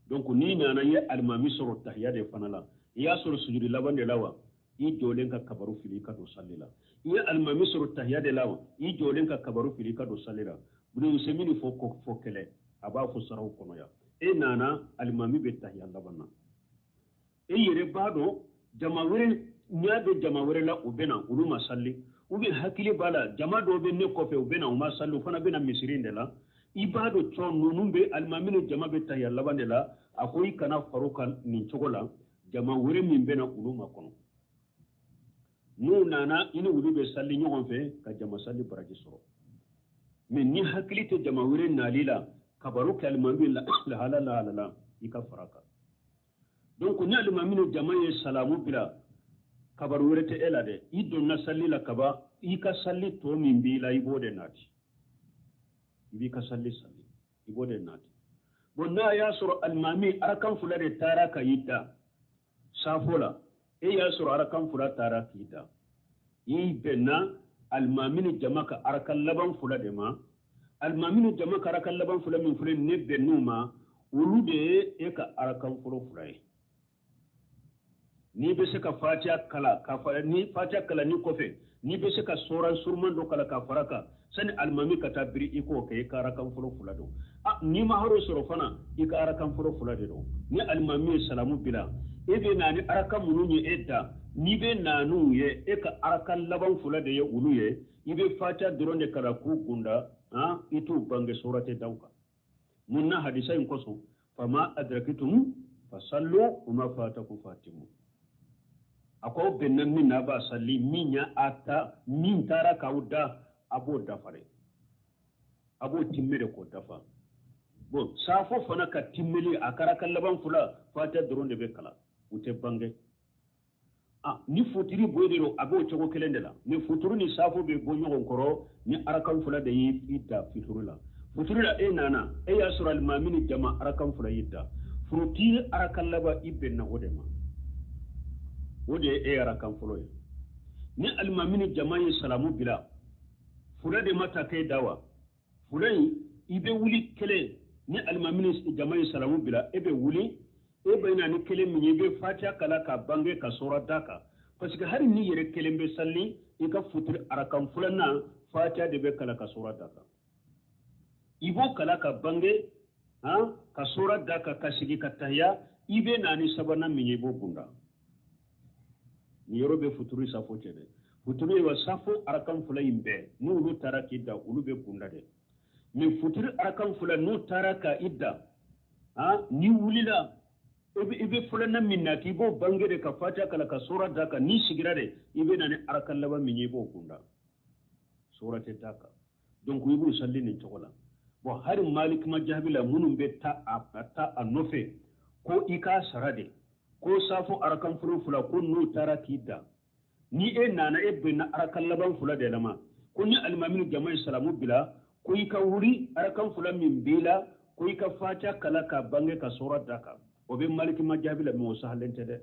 Donc n'i nana i ye alimami sɔrɔ tahiya de fana la, i y'a sɔrɔ sujudi laban de la wa, i jɔlen ka kabaru fili i ka don sali la. I ye alimami sɔrɔ tahiya de la wa, i jɔlen ka kabaru fili i ka don sali la. Ibn Usaymin fɔ ko fɔ kɛlɛ, a b'a fɔ saraw kɔnɔ yan. E nana alimami bɛ tahiya laban na, e yɛrɛ b'a dɔn jama wɛrɛ ɲɛ bɛ jama wɛrɛ la, u bɛ na, olu ma sali, ou bien hakili b'a la jama dɔw bɛ ne kɔfɛ, u bɛ na, u ma sali, u fana bɛ na misiri in de la. I b'a dɔn cɔ ninnu bɛ alimami ni jama bɛ tahiya laban de la, a ko i kana far'u kan nin cogo la, jama wɛrɛ min bɛ na olu ma kɔnɔ. N'u nana i ni olu bɛ sali ɲɔgɔn fɛ ka jama sali baraji sɔrɔ. Mais ni hakili tɛ jama wɛrɛ nali la, kabaru kɛ alimami lahala lahala la, i ka fara kan. Donc ni alimami ni jama ye salamu bila, kabaru wɛrɛ tɛ e la dɛ, i donna sali la kaba, i ka sali tɔ min b'i la, i b'o de nati, i b'i ka sali sali, i b'o de nati. Bon, n'a y'a sɔrɔ alimami arakan fila de taara ka i da safo la, e y'a sɔrɔ arakan fila taara k'i da, i bɛnna alimami ni jama ka arakan laban fila de ma. Alimami ni jama ka arakan laban fila min filɛ, ne bɛnn'u ma, olu de ye e ka arakan fɔlɔ fila ye. N'i bɛ se ka fatiya kalan, ka fa ni fatiya kalan ni kɔfɛ N'i bɛ se ka soran suruman dɔ kalan ka fara kan sani alimami ka taa biri, i k'o kɛ, i ka arakan fɔlɔ fila don. A n'i ma haro sɔrɔ fana, i ka arakan fɔlɔ fila de don. Ni alimami ye salamu bila, e bɛ na ni arakan minnu ye e da, n'i bɛ na n'u ye, e ka arakan laban fila de ye olu ye. I bɛ fatiha dɔrɔn de kalan k'u kunda, i t'u bange sora tɛ da u kan. Mun na? Hadisa in kosɔn: fama adrakitum fasallu wama fatakum fatimu. A ko aw bɛnna min na, a b'a sali. Min ya a ta, min taara k'aw da, a b'o dafa dɛ, a b'o timmɛ de k'o dafa. Bon, safo fana ka timmeli, a kɛra ka laban fila, fatiha dɔrɔn de bɛ kalan, u tɛ bange. Ah, ni futiri bɔ de don, a b'o cogo kelen de la. Ni futuru ni safo bɛ bɔ ɲɔgɔn kɔrɔ ni arakan fila de y'i da fitiri la. Futiri la, e nana, e y'a sɔrɔ alimami ni jama arakan fila y'i da. Furutiri arakan laban, i bɛnna o de ma, o de ye e arakan fɔlɔ ye. Ni alimami ni jama ye salamu bila, fila de ma ta k'e da wa? Fila in, i bɛ wuli kelen. Ni alimami ni jama ye salamu bila, e bɛ wuli, e bɛ na ni kelen min ye, i bɛ fatiha kalan ka bange ka sɔrɔ da kan, parce que hali ni yɛrɛ kelen bɛ sali, i ka futiri arakan filanan, fatiha de bɛ kalan ka sɔrɔ da kan. I b'o kalan ka bange han ka sɔrɔ da kan, ka sigi ka tahiya. I bɛ na ni sabanan min ye, i b'o kunda. Nin yɔrɔ bɛ futuri safo cɛ dɛ. Futuri ye wa safo arakan fila in bɛɛ, n'olu taara k'i da, olu bɛ kunda dɛ. Mais futuri arakan fila, n'u taara ka i da, han, n'i wulila, i bɛ filanan min na, k'i b'o bange de ka fatiha kalan ka sura da kan. N'i sigira de, i bɛ na ni arakan laban min ye, i b'o kunda, sura tɛ da kan. Donc i b'o sali nin cogo la. Bon, hali Maliki ma jaabi la, minnu bɛ taa a ta a nɔfɛ ko i k'a sara de, ko safo arakan fɔlɔ fila, ko n'o taara k'i da, ni e nana, e bɛnna arakan laban fila de la ma, ko ni alimami ni jama ye salamu bila, ko i ka wuli, arakan fila min b'i la, ko i ka fatiha kalan ka bange ka sura da kan, o bɛ Maliki ma jaabi la. Mais o sahalen tɛ dɛ.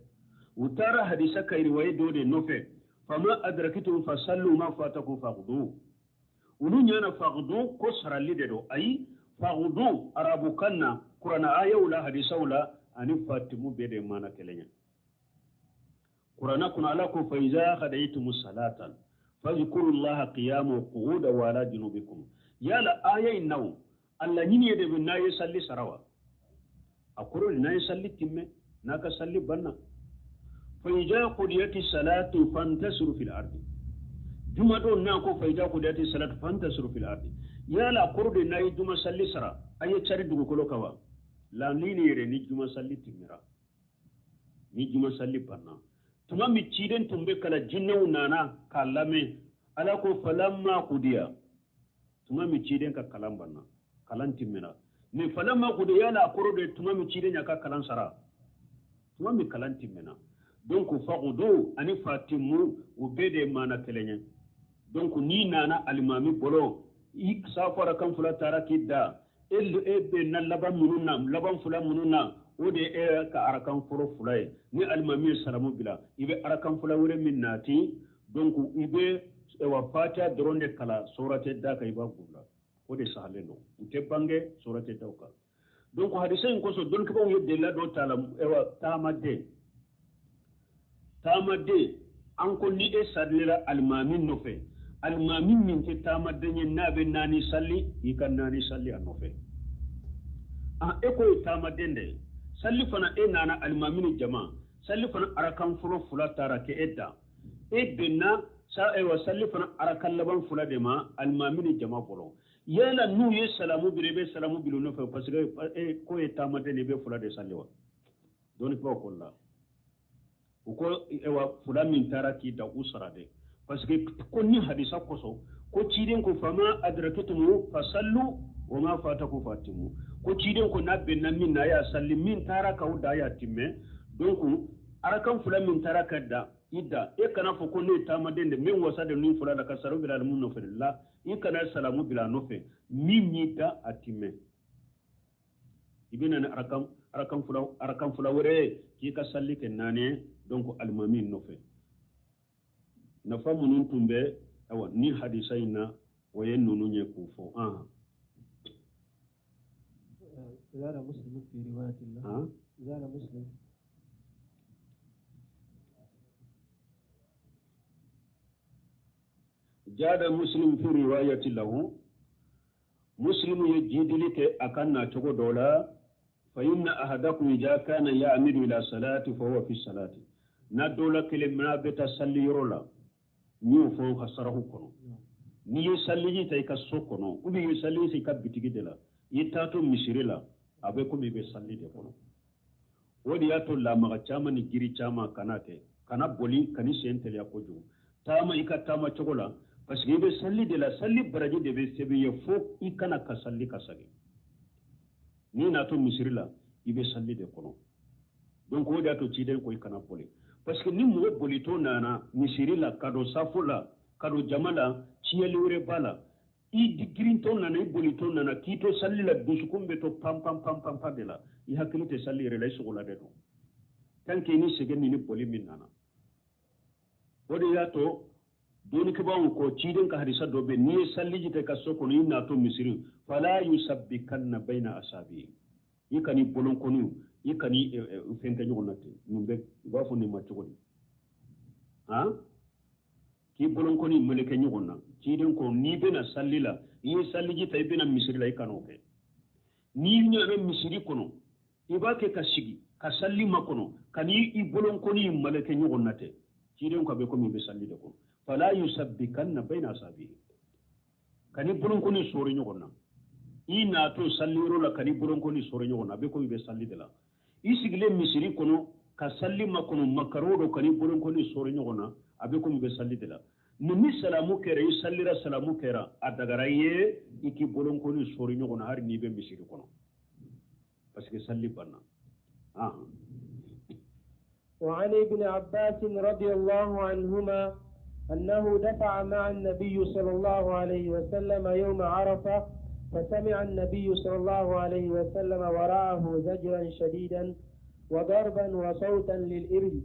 U taara hadisa ka riwaye dɔ de nɔfɛ: fama adrakitum fasallu ma fatakum faqdu. Olu ɲana faqdu ko sarali de don. Ayi, faqdu arabukan na, kurana ayaw la, hadisaw la, ani fatimu bɛɛ de mana kelen ye. Kurana kɔnɔ, Ala ko: fa iza qadaytum salatan fazkuru llaha qiyama wa qu'uda wa ala junubikum. Yala aya in naw, Allah ɲini ye de bɛ n'a ye salli sara wa? A kɔrɔ de n'a ye salli timmɛ, n'a ka salli banna. Fa iza qudiyati salatu fantasiru fil ardi. Juma don n'a ko fa iza qudiyati salatu fantasiru fil ardi, yala a kɔrɔ de n'a ye juma salli sara, a ye cari dugukolo kan wa? Laɲini yɛrɛ, ni juma salli timmɛra, ni juma salli banna, tuma min ciden tun bɛ kala, jinɛw nana k'a lamɛn. Ala ko falamma qudiya, tuma min ciden ka kalan banna, kalan timmɛna. Mais falamma qudiya, yala a kɔrɔ de tuma min ciden y'a ka kalan sara? Tuma min kalan timmɛna. Donc faqudu ani fatimu, u bɛɛ de mana kelen ye. Donc n'i nana alimami bolo, i safara kan fila taara k'i da, e bɛ na laban minnu na, laban fila minnu na, o de e ka arakan fɔlɔ fila ye. Ni alimami ye salamu bila, i bɛ arakan fila wɛrɛ min nati, donc i bɛ wa fatiha dɔrɔn de kalan, sura tɛ da kan, i b'a kunda. O de sahalen don, u tɛ bange, sura tɛ da u kan. Donc hadisa in kosɔn, dɔnnikɛbaaw ye delila dɔ ta la. Ewa, taamaden, an ko ni e salila alimami nɔfɛ, alimami min tɛ taamaden ye, n'a bɛ naani sali, i ka naani sali a nɔfɛ. Ah, e ko ye taamaden de ye, sali fana, e nana alimami ni jama, sali fana arakan fɔlɔ fila taara kɛ e da, e bɛnna sa, ayiwa, sali fana arakan laban fila de ma alimami ni jama bolo. Yala n'u ye salamu bila, i bɛ salamu bila u nɔfɛ, parce que e ko ye taamaden de, i bɛ fila de sali wa? Dɔnnikɛbaw ko la, u ko ayiwa, fila min taara k'i da, u sara dɛ, parce que ko ni hadisa kosɔn, ko ciden ko fama adrakitum fasallu wa ma fatakum fatimu. Ko ciden ko n'a bɛnna min na, a y'a sali, min taara k'aw da, a y'a timmɛ. Donc arakan fila min taara ka da i da, e kana fɔ ko ne ye taamaden de, min wasa de ni fila la ka saraw bila mun nɔfɛ la, i kana salamu bila a nɔfɛ. Min y'i da, a timmɛ, i bɛ na ni arakan fila wɛrɛ ye k'i ka sali kɛ naani ye. Donc alimami nɔfɛ, nafa minnu tun bɛ, ayiwa, ni hadisa in na, o ye ninnu ye k'o fɔ. زاد مسلم في رواية له. زاد مسلم. Jada Muslim fi riwayati lahu, Muslim ye jidili kɛ a ka na cogo dɔ la. Fa inna ahadakum idha kana ya'midu ila salati fa huwa fi salati. Na dɔ la kelen n'a bɛ taa salli yɔrɔ la, n y'o fɔ ka saraku kɔnɔ. N'i ye salliji ta i ka so kɔnɔ, ou bien i ye salliji ta i ka bitigi de la, i ye taa to misiri la, a bɛ komi i bɛ salli de kɔnɔ. O de y'a to lamaga caman ni giri caman kana kɛ, kana boli, kan'i sen teliya kojugu. Taama i ka taama cogo la, parce que i bɛ salli de la, salli baraji de bɛ sɛbɛn i ye fo i kana ka salli ka segin. N'i n'a to misiri la, i bɛ salli de kɔnɔ. Donc o de y'a to ciden ko i kana boli, parce que ni mɔgɔ bolitɔ nana misiri la ka don safo la, ka don jama la, tiɲɛli wɛrɛ b'a la. I girintɔ nana, i bolitɔ nana k'i to salli la, dusukun bɛ to pan pan pan pan pan de la, i hakili tɛ salli yɛrɛ la, i sogola de don. Tant que ni sɛgɛn ni boli min nana. O de y'a to dɔnnikɛbaaw ko ciden ka hadisa dɔ bɛ, n'i ye salliji ta i ka so kɔnɔ, i natɔ misiri, fala yusabbikanna bayna asabi, i kan'i bolonkɔniw, i kan'i fɛn kɛ ɲɔgɔn na ten. Nin bɛ u b'a fɔ nin ma cogo di? Han, k'i bolonkɔni meleke ɲɔgɔn na. Ciden ko n'i bɛna salli la, i ye salliji ta, i bɛna misiri la, i kan'o kɛ. N'i nana misiri kɔnɔ, i b'a kɛ ka sigi ka salli makɔnɔ, ka n'i i bolonkɔni meleke ɲɔgɔn na ten. Ciden ko a bɛ komi i bɛ salli de kɔnɔ. Fala yusabbikanna bayna asabihi, kan'i bolonkɔni sɔɔri ɲɔgɔn na. I natɔ salli yɔrɔ la, kan'i bolonkɔni sɔɔri ɲɔgɔn na, a bɛ komi i bɛ salli de la. I sigilen misiri kɔnɔ ka salli makɔnɔ, makaro dɔ, kan'i bolonkɔni sɔɔri ɲɔgɔn na, a bɛ komi i bɛ salli de la. Ni salamu kɛra, i sallira, salamu kɛra, a dagara i ye i k'i bolonkɔni sɔɔri ɲɔgɔn na hali n'i bɛ misiri kɔnɔ, parce que salli banna. وعن ابن عباس رضي الله عنهما أنه دفع مع النبي صلى الله عليه وسلم يوم عرفة، فسمع النبي صلى الله عليه وسلم وراءه زجرا شديدا وضربا وصوتا للإبل،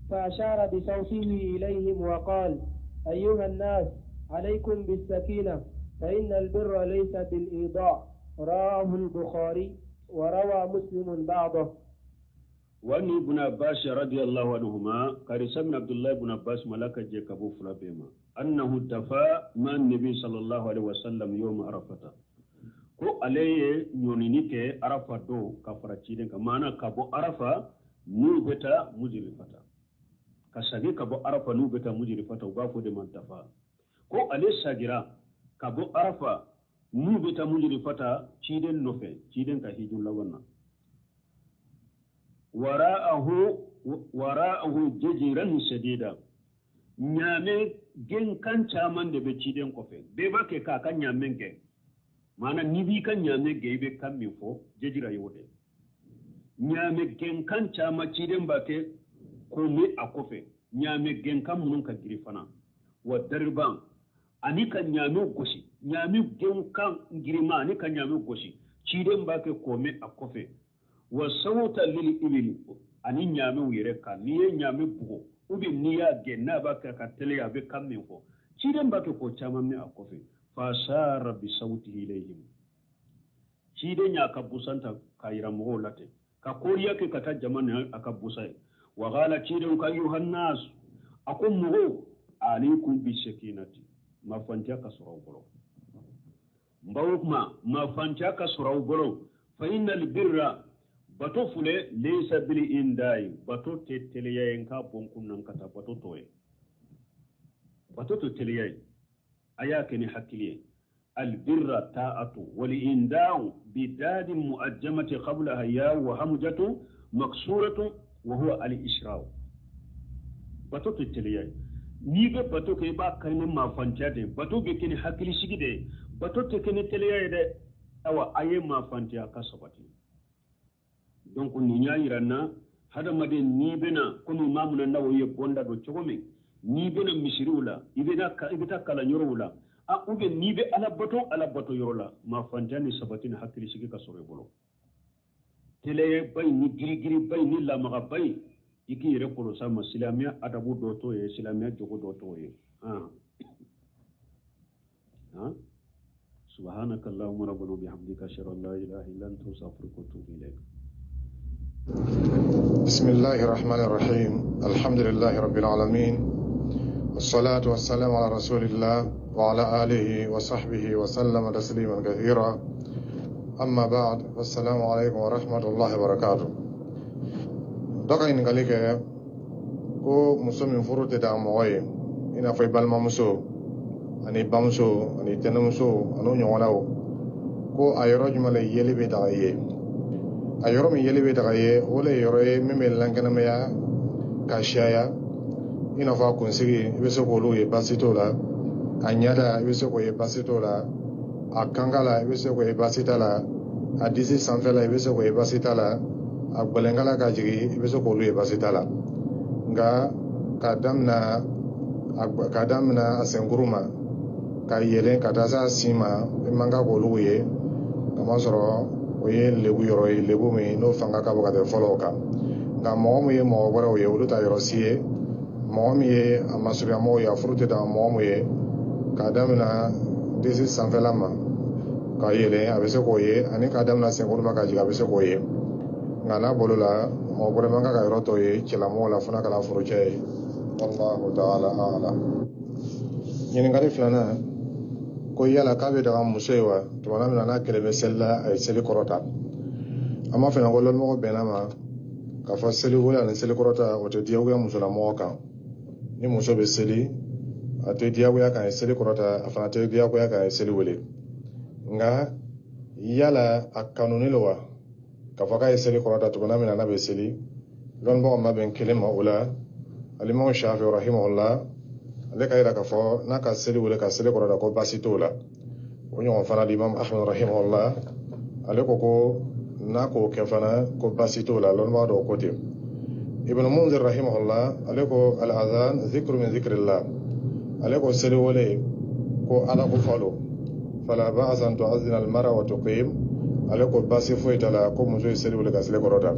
فأشار بصوته إليهم وقال: أيها الناس، عليكم بالسكينة، فإن البر ليس بالإيضاع. رواه البخاري وروى مسلم بعضه. وأن ابن عباس رضي الله عنهما قال سمع عبد الله بن عباس ملك جيكابو فلابيما أنه دفع مع النبي صلى الله عليه وسلم يوم عرفة. Ko ale ye ɲɔnini kɛ Arafa don ka fara ciden kan, maana ka bɔ Arafa n'u bɛ taa Mujirifata, ka sagi ka bɔ Arafa n'u bɛ taa Mujirifata, u b'a fɔ de ma dafa. Ko ale sagira ka bɔ Arafa n'u bɛ taa Mujirifata ciden nɔfɛ, ciden ka hiju laban na. Wara'ahu jajiran shadida, ɲaamɛ genkan caman de bɛ ciden kɔfɛ, bɛɛ b'a kɛ k'a ka ɲaamɛ gɛn. Maana n'i b'i ka ɲaamɛ gɛn, i bɛ kan min fɔ, jejira y'o de. Ɲaamɛ gɛnkan caman ciden b'a kɛ k'o mɛn a kɔfɛ, ɲaamɛ gɛnkan minnu ka girin fana. Wa dariban, ani ka ɲaamɛ gosi, ɲaamɛ gɛnkan girinma ani ka ɲaamɛ gosi, ciden b'a kɛ k'o mɛn a kɔfɛ. Wa sawta lil ibili, ani ɲaamɛw yɛrɛ kan, n'i ye ɲaamɛ bugɔ ou bien n'i y'a gɛn, n'a b'a kɛ ka teliya, a bɛ kan min fɔ, ciden b'a kɛ k'o caman mɛn a kɔfɛ. Fasara bi sawtihi ilayhim, ciden y'a ka busan ta k'a yira mɔgɔw la ten, ka koriya kɛ ka taa jama ni a ka busa ye. Wa qala, ciden ko ayyuhan nas, a ko mɔgɔw, alaykum bi sakinati, mafantiya ka sɔrɔ aw bolo. N b'aw kuma, mafantiya ka sɔrɔ aw bolo. Fa innal birra, bato fule, laysa bil indai, bato tɛ teliya ye, n k'a bɔ n kun na n ka taa, bato t'o ye, bato tɛ teliya ye, a y'a kɛ ni hakili ye. Albirra ta'atu wal inda'u bidadin mu'ajjamati qablaha ya wa hamjatu maksuratu wa huwa al isra'u. Bato tɛ teliya ye, n'i bɛ bato kɛ, i b'a kɛ ni maafantiya de ye, bato bɛ kɛ ni hakilisigi de ye, bato tɛ kɛ ni teliya ye dɛ. Awa, a ye maafantiya ka sabati. Donc nin y'a yira n na, hadamaden n'i bɛna, komi Imamu Nawawi ye bonda don cogo min, n'i bɛna misiriw la, i bɛ taa kalanyɔrɔw la, a ou bien n'i bɛ ala bato yɔrɔ la, maafantiya ni sabati ni hakilisigi ka sɔrɔ i bolo. Teleyaba in ni girigiriba in ni lamagaba in, i k'i yɛrɛ kɔlɔsi a ma. Silamɛya adabu dɔ t'o ye, silamɛya jogo dɔ t'o ye. سبحانك اللهم ربنا وبحمدك، أشهد أن لا إله إلا أنت، أستغفرك وأتوب إليك. بسم الله الرحمن الرحيم. الحمد لله رب العالمين، والصلاة والسلام على رسول الله وعلى آله وصحبه وسلم تسليما كثيرا. أما بعد، فالسلام عليكم ورحمة الله وبركاته. Dɔ ka ɲininkali kɛ ko muso min furu tɛ daga mɔgɔ ye, i n'a fɔ i balimamuso ani bamuso ani tɛnɛmuso an'o ɲɔgɔnnaw, ko a yɔrɔ jumɛn la yeli bɛ daga i ye? A yɔrɔ min yeli bɛ daga i ye, o le ye yɔrɔ ye min bɛ lankɛnɛmaya ka siyaya, i n'a fɔ a kunsigi, i bɛ se k'olu ye, baasi t'o la. A ɲɛda, i bɛ se k'o ye, baasi t'o la. A kanka la, i bɛ se k'o ye, baasi t'a la. A disi sanfɛla, i bɛ se k'o ye, baasi t'a la. A gbɛlɛnkala ka jigin, i bɛ se k'olu ye, baasi t'a la. Nka k'a daminɛ a senkuru ma ka yɛlɛn ka taa se a sin ma, i man kan k'olu ye, kamasɔrɔ o ye lebu yɔrɔ ye, lebu min n'o fanga ka bon ka tɛmɛ fɔlɔw kan. Nka mɔgɔ min ye mɔgɔ wɛrɛw ye, olu ta yɔrɔ si ye. Mɔgɔ min ye a masurunya ye, a furu tɛ daga mɔgɔ min ye, k'a daminɛ disi sanfɛla ma ka yɛlɛn, a bɛ se k'o ye, ani k'a daminɛ senkuru ma ka jigin, a bɛ se k'o ye. Nka n'a bolo la, mɔgɔ wɛrɛ man kan ka yɔrɔ tɔ ye cɛlamɔgɔw la, fo n'a kɛra furucɛ ye. Wallahu ta'ala a'lam. Ɲininkali filanan ko yala k'a bɛ daga muso ye wa, tuma min na n'a kelen bɛ seli la, a ye seli kɔrɔta? An b'a fɔ ko lɔnmɔgɔ bɛnna ma k'a fɔ seli wele ani seli kɔrɔta, o tɛ diyagoya musolamɔgɔ kan. Ni muso bɛ seli, a tɛ diyagoya kan ye seli kɔrɔta, a fana tɛ diyagoya kan ye seli wele. Nka yala a kanuni lo wa k'a fɔ k'a ye seli kɔrɔta tuma min na n'a bɛ seli? Lɔnnibagaw ma bɛn kelen ma o la. Alimamu Shafi rahimahullah, ale ka yira k'a fɔ n'a ka seli wele ka seli kɔrɔta, ko baasi t'o la. O ɲɔgɔn fana, Imam Ahmad rahimahullah, ale ko ko n'a k'o kɛ fana, ko baasi t'o la. Lɔnnibaga dɔw ko ten. Ibn Munzir rahimahullah, ale ko al-adhan dhikru min dhikrillah, ale ko seli wele ko Ala ko falo, fala ba'sa an tu'adhdhina al-mar'a wa tuqim. Ale ko baasi foyi t'a la ko muso ye seli wele ka seli kɔrɔta.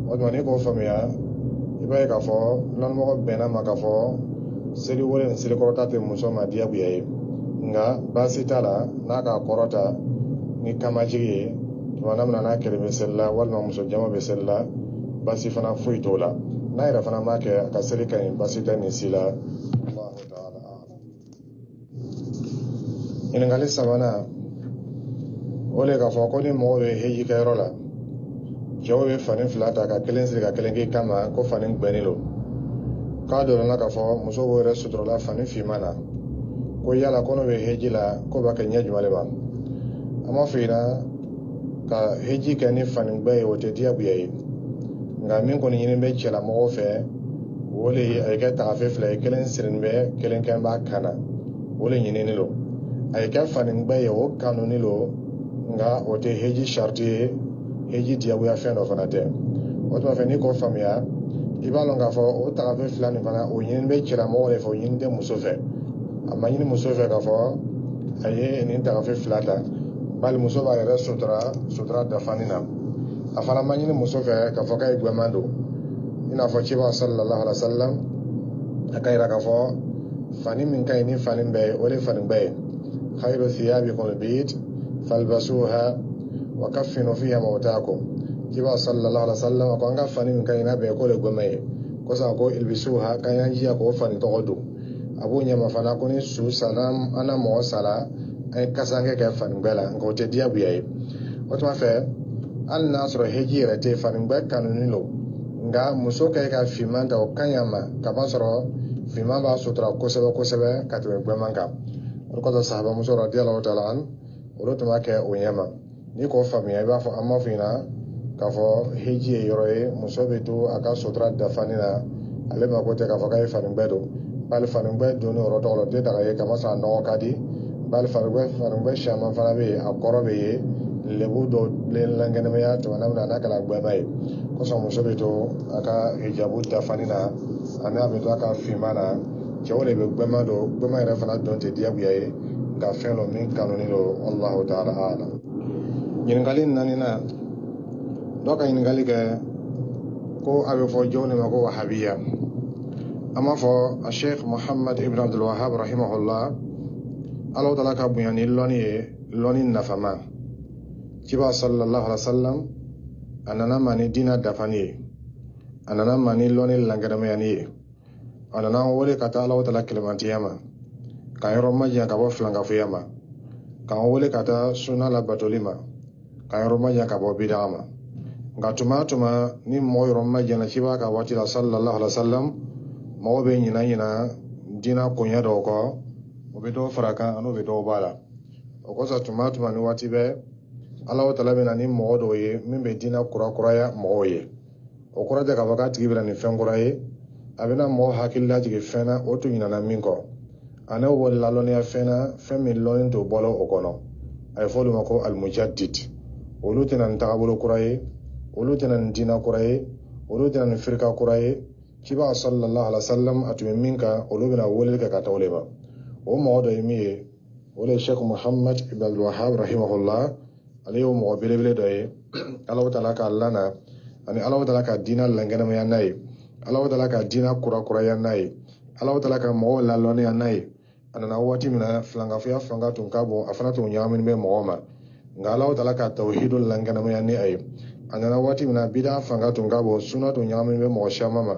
O tuma, n'i k'o faamuya, i b'a ye k'a fɔ lɔnnimɔgɔ bɛnna ma k'a fɔ seli wele ni seli kɔrɔta tɛ muso ma diyagoya ye. Nka baasi t'a la n'a k'a kɔrɔta ni kamajigi ye tuma min na n'a kelen bɛ seli la, walima muso jama bɛ seli la, baasi fana foyi t'o la. N'a yɛrɛ fana m'a kɛ, a ka seli ka ɲi, baasi tɛ nin si la. Allahu ta'ala a'lam. Ɲininkali sabanan, o le k'a fɔ ko ni mɔgɔw bɛ heji kɛyɔrɔ la, cɛw bɛ fani fila ta ka kelen siri ka kelen k'i kama, ko fani gbɛnnen don, k'a dɔnna k'a fɔ muso b'o yɛrɛ suturala fani finman na, ko yala ko n'o bɛ heji la, k'o b'a kɛ ɲɛ jumɛn de ma? An b'a fɔ ɲɛna, ka heji kɛ ni fani gbɛ ye, o tɛ diyagoya ye. Nka min kɔni ɲini bɛ cɛlamɔgɔw fɛ, o le ye a ye kɛ tagafe fila ye, kelen sirilen bɛ, kelen kɛ b'a kan na, o le ɲinini don. A ye kɛ fani gbɛ ye, o kanuni don, nka o tɛ heji sariti ye, heji diyagoya fɛn dɔ fana tɛ. O tuma fɛ, n'i k'o faamuya, i b'a lɔn k'a fɔ o tagafe fila nin fana, o ɲini bɛ cɛlamɔgɔw de fɛ, o ɲini tɛ muso fɛ. A ma ɲini muso fɛ k'a fɔ a ye nin tagafe fila ta, bali muso b'a yɛrɛ sutura sutura dafani na. A fana ma ɲini muso fɛ k'a fɔ k'a ye gbɛman don, i n'a fɔ ciba sallallahu alaihi wa sallam, a ka yira k'a fɔ fani min ka ɲi ni fani bɛɛ ye, o de ye fani gbɛ ye. Khayru thiyabikum al-bid falbasuha wa kaffinu fiha mawtakum. Ciba sallallahu alaihi wa sallam a ko an ka fani min ka ɲi n'a bɛɛ ye, k'o de gbɛman ye kosa, ko ilbisuha, k'an y'an jija k'o fani tɔgɔ don. A b'o ɲɛma fana ko ni su sala, an na mɔgɔ sala, an ye kasankɛ kɛ fani gbɛ la, nka o tɛ diyagoya ye. O tuma fɛ, hali n'a sɔrɔ heji yɛrɛ tɛ, fani gbɛ kanuni don, nka muso kɛ ka finman ta, o ka ɲi a ma, kamasɔrɔ finman b'a sutura kosɛbɛ kosɛbɛ ka tɛmɛ gbɛman kan. O de kosɔn, sahabamuso radiyallahu ta'ala an, olu tun b'a kɛ o ɲɛma. N'i k'o faamuya, i b'a fɔ an b'a fɔ ɲɛna k'a fɔ heji ye yɔrɔ ye, muso bɛ to a ka sutura dafani na. Ale mako tɛ k'a fɔ k'a ye fani gbɛ don, bali fani gbɛ donni yɔrɔ tɔgɔ la, o tɛ daga ye, kamasɔrɔ a nɔgɔ ka di. Bali fani gbɛ siyaman fana bɛ yen, a kɔrɔ bɛ ye lebu dɔw lankɛnɛmaya tuma min na n'a kɛra gbɛba ye kosɔn. Muso bɛ to a ka hijabu dafani na, ani a bɛ to a ka finman na. Cɛw de bɛ gbɛman don. Gbɛman yɛrɛ fana don tɛ diyagoya ye, nka fɛn dɔ min kanuni don. Wallahu ta'ala a'lam. Ɲininkali naaninan, dɔ ka ɲininkali kɛ ko a bɛ fɔ jɔn de ma ko wahabiya? An b'a fɔ a Sheikh Muhammad ibn Abdul Wahab rahimahullah, Ala taala ka bonya ni lɔnni ye, lɔnni nafama. Ciba sallallahu alaihi wa sallam, a nana ma ni diina dafani ye, a nana ma ni lɔnni lankɛnɛmayani ye. A nana an wele ka taa Alahu Taala kelemantiya ma, k'an yɔrɔ majanya ka bɔ filankafoya ma, k'an wele ka taa sunna labatoli ma, k'an yɔrɔ majanya ka bɔ bidaa ma. Nka tuma tuma ni mɔgɔ yɔrɔ majanyana ciba ka waati la sallallahu alaihi wa sallam, mɔgɔw bɛ ɲina ɲina diina koɲɛ dɔw kɔ, o bɛ dɔw fara kan ani o bɛ dɔw b'a la. O kosɔn tuma tuma ni waati bɛɛ Alahu Taala bɛ na ni mɔgɔ dɔw ye min bɛ diina kurakuraya mɔgɔw ye. O kɔrɔ tɛ k'a fɔ k'a tigi bɛ na ni fɛn kura ye, a bɛna mɔgɔ hakili lajigin fɛn na o tun ɲinana min kɔ, ani o b'o lalɔnniya fɛn na fɛn min lɔnni t'o bɔla o kɔnɔ. A ye fɔ olu ma ko alimujadid. Olu tɛna ni tagabolo kura ye, olu tɛna ni diina kura ye, olu tɛna ni firika kura ye. Ciba sallallahu alaihi wa sallam a tun bɛ min kan, olu bɛna weleli kɛ ka taa o de ma. O mɔgɔ dɔ ye min ye, o de ye Sheikh Muhammad ibn Abdul Wahhab rahimahullah. Ale y'o mɔgɔ belebele dɔ ye Alahu Taala k'a lana ani Alahu Taala ka diina lankɛnɛmaya n'a ye, Alahu Taala ka diina kurakuraya n'a ye, Alahu Taala ka mɔgɔw lalɔnniya n'a ye. A nana waati min na filankafoya fanga tun ka bon, a fana tun ɲagaminen bɛ mɔgɔw ma, nka Alahu Taala ka tawhidu lankɛnɛmaya ni a ye. A nana waati min na bida fanga tun ka bon, suna tun ɲagaminen bɛ mɔgɔ caman ma,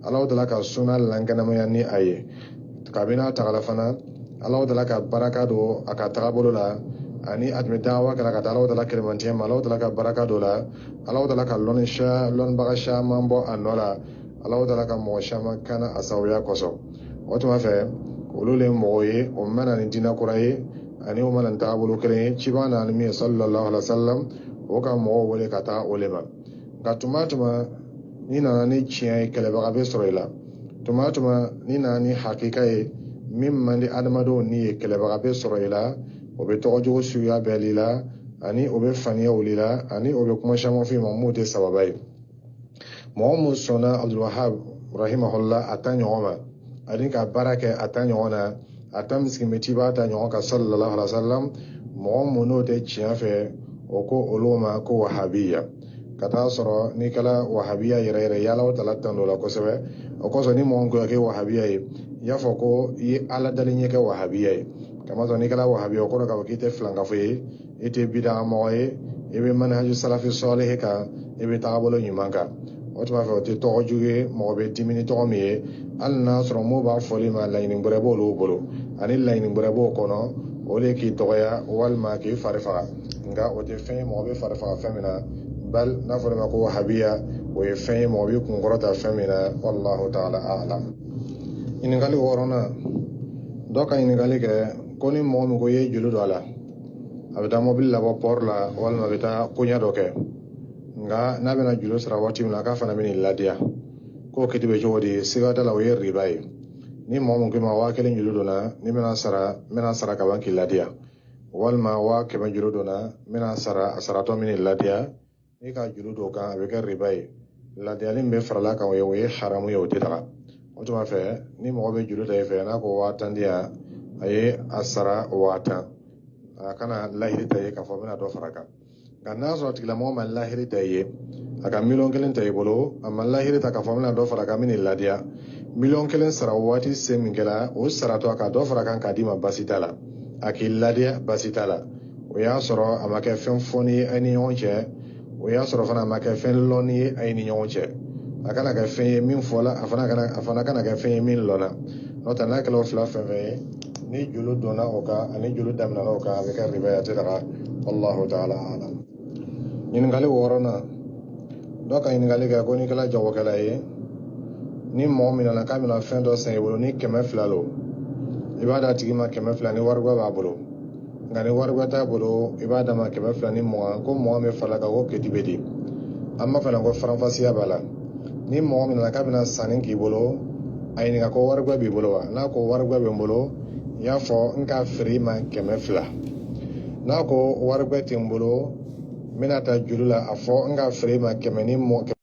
Alahu Taala ka suna lankɛnɛmaya ni a ye. Kabini a tagala fana, Alahu Taala ka baraka don a ka tagabolo la, ani a tun bɛ dawa kɛra ka taa Alahu Taala kelemantiya ma. Alahu Taala ka baraka don la, Alahu Taala ka lɔnnibaga caman bɔ a nɔ la, Alahu Taala ka mɔgɔ caman kana a sababuya kosɔn. O tuma fɛ olu le mɔgɔ ye o ma na ni diinɛ kura ye, ani o ma na ni tagabolo kelen ye. Ciba na ni min ye sallallahu alaihi wa sallam, o ka mɔgɔw wele ka taa o le ma. Nka tuma tuma n'i nana ni tiɲɛ ye, kɛlɛbaga bɛ sɔrɔ i la. Tuma tuma n'i nana ni hakika ye min man di adamadenw ni ye, kɛlɛbaga bɛ sɔrɔ i la. O bɛ tɔgɔ jugu suguya bɛɛ l'i la, ani o bɛ faniyaw l'i la, ani o bɛ kuma caman f'i ma mun tɛ sababa ye. Mɔgɔ mun sɔnna Abdul Wahab rahimahullah a ta ɲɔgɔn ma, ani ka baara kɛ a ta ɲɔgɔn na, a ta miskin bɛ ciba ta ɲɔgɔn kan sallallahu alaihi wa sallam, mɔgɔ mun n'o tɛ tiɲɛ fɛ, o ko olu ma ko wahabiya. Ka taa sɔrɔ n'i kɛra wahabiya yɛrɛ yɛrɛ, y'Alahu Taala tando la kosɛbɛ. O kosɔn ni mɔgɔ min ko k'e wahabiya ye, i y'a fɔ ko i ye Ala dalen ɲɛ kɛ wahabiya ye. Kamasɔrɔ n'i kɛra wahabiya, o kɔrɔ k'a fɔ k'i tɛ filankafo ye, i tɛ bidaa mɔgɔ ye, i bɛ manhaju salafi sɔlihi kan, i bɛ tagabolo ɲuman kan. O tuma fɛ o tɛ tɔgɔ jugu ye, mɔgɔ bɛ dimi ni tɔgɔ min ye, hali n'a sɔrɔ m'o b'a fɔli ma laɲini wɛrɛ b'olu bolo, ani laɲini wɛrɛ b'o kɔnɔ, o de k'i dɔgɔya walima k'i fari faga. Nka o tɛ fɛn ye mɔgɔ bɛ fari faga fɛn min na, bal n'a fɔra ma ko wahabiya, o ye fɛn ye mɔgɔ b'i kunkɔrɔta fɛn min na. Wallahu taala a'lam. Ɲininkali wɔɔrɔnan, dɔ ka ɲininkali kɛ ko ni mɔgɔ min ko i ye juru don a la, a bɛ taa mobili labɔ port la walima a bɛ taa koɲɛ dɔ kɛ, nka n'a bɛna juru sara waati min na, k'a fana bɛ nin ladiya, k'o kiti bɛ cogo di? Siga t'a la, o ye riba ye. Ni mɔgɔ min k'i ma 1000 juru donna, ni bɛna sara, n bɛna sara ka ban k'i ladiya, walima 100 000 juru donna, n bɛna sara, a saratɔ min ladiya, n'i ka juru don kan, a bɛ kɛ riba ye. Ladiyali min bɛ farala kan, o ye haramu ye, o tɛ taga. O tuma fɛ ni mɔgɔ bɛ juru ta i fɛ, n'a ko 10 000 di yan, a ye a sara 10 000, a kana lahiri ta ye k'a fɔ n bɛna dɔ fara kan. Nka n'a sɔrɔ tigilamɔgɔ ma lahiri ta i ye, a ka 1 000 000 ta i bolo, a ma lahiri ta k'a fɔ n bɛna dɔ fara kan, n bɛ nin ladiya, 1 000 000 sara waati se min kɛra, o saratɔ a ka dɔ fara kan k'a d'i ma, basi t'a la. A k'i ladiya, basi t'a la. O y'a sɔrɔ a ma kɛ fɛn fɔni ye a ni ɲɔgɔn cɛ, o y'a sɔrɔ fana a ma kɛ fɛn lɔnni ye a ni ɲɔgɔn cɛ. A kana kɛ fɛn ye min fɔla, a fana kana kɛ fɛn ye min lɔnna. N'o tɛ, n'a kɛra o fila fɛn fɛn ye, ni juru donna o kan ani juru daminɛna o kan, a bɛ kɛ riba ye, a tɛ daga. Wallahu taala alam. Ɲininkali wɔɔrɔnan, dɔ ka ɲininkali kɛ ko n'i kɛra jagokɛla ye, ni mɔgɔ min nana k'a bɛna fɛn dɔ san i bolo ni 200 lo, i b'a d'a tigi ma 200 ni waribɔ b'a bolo, nka ni waribɔ t'a bolo, i b'a d'a ma 220, ko 20 bɛ fara kan, ko keti bɛ di? An b'a fɔ ko faranfasiya b'a la. Ni mɔgɔ min nana k'a bɛna sanni k'i bolo, a ɲininka ko waribɔ b'i bolo wa? N'a ko waribɔ bɛ n bolo, i y'a fɔ n k'a feere i ma 200. N'a ko waribɔ tɛ n bolo, n bɛna taa juru la, a fɔ n k'a feere i ma 120.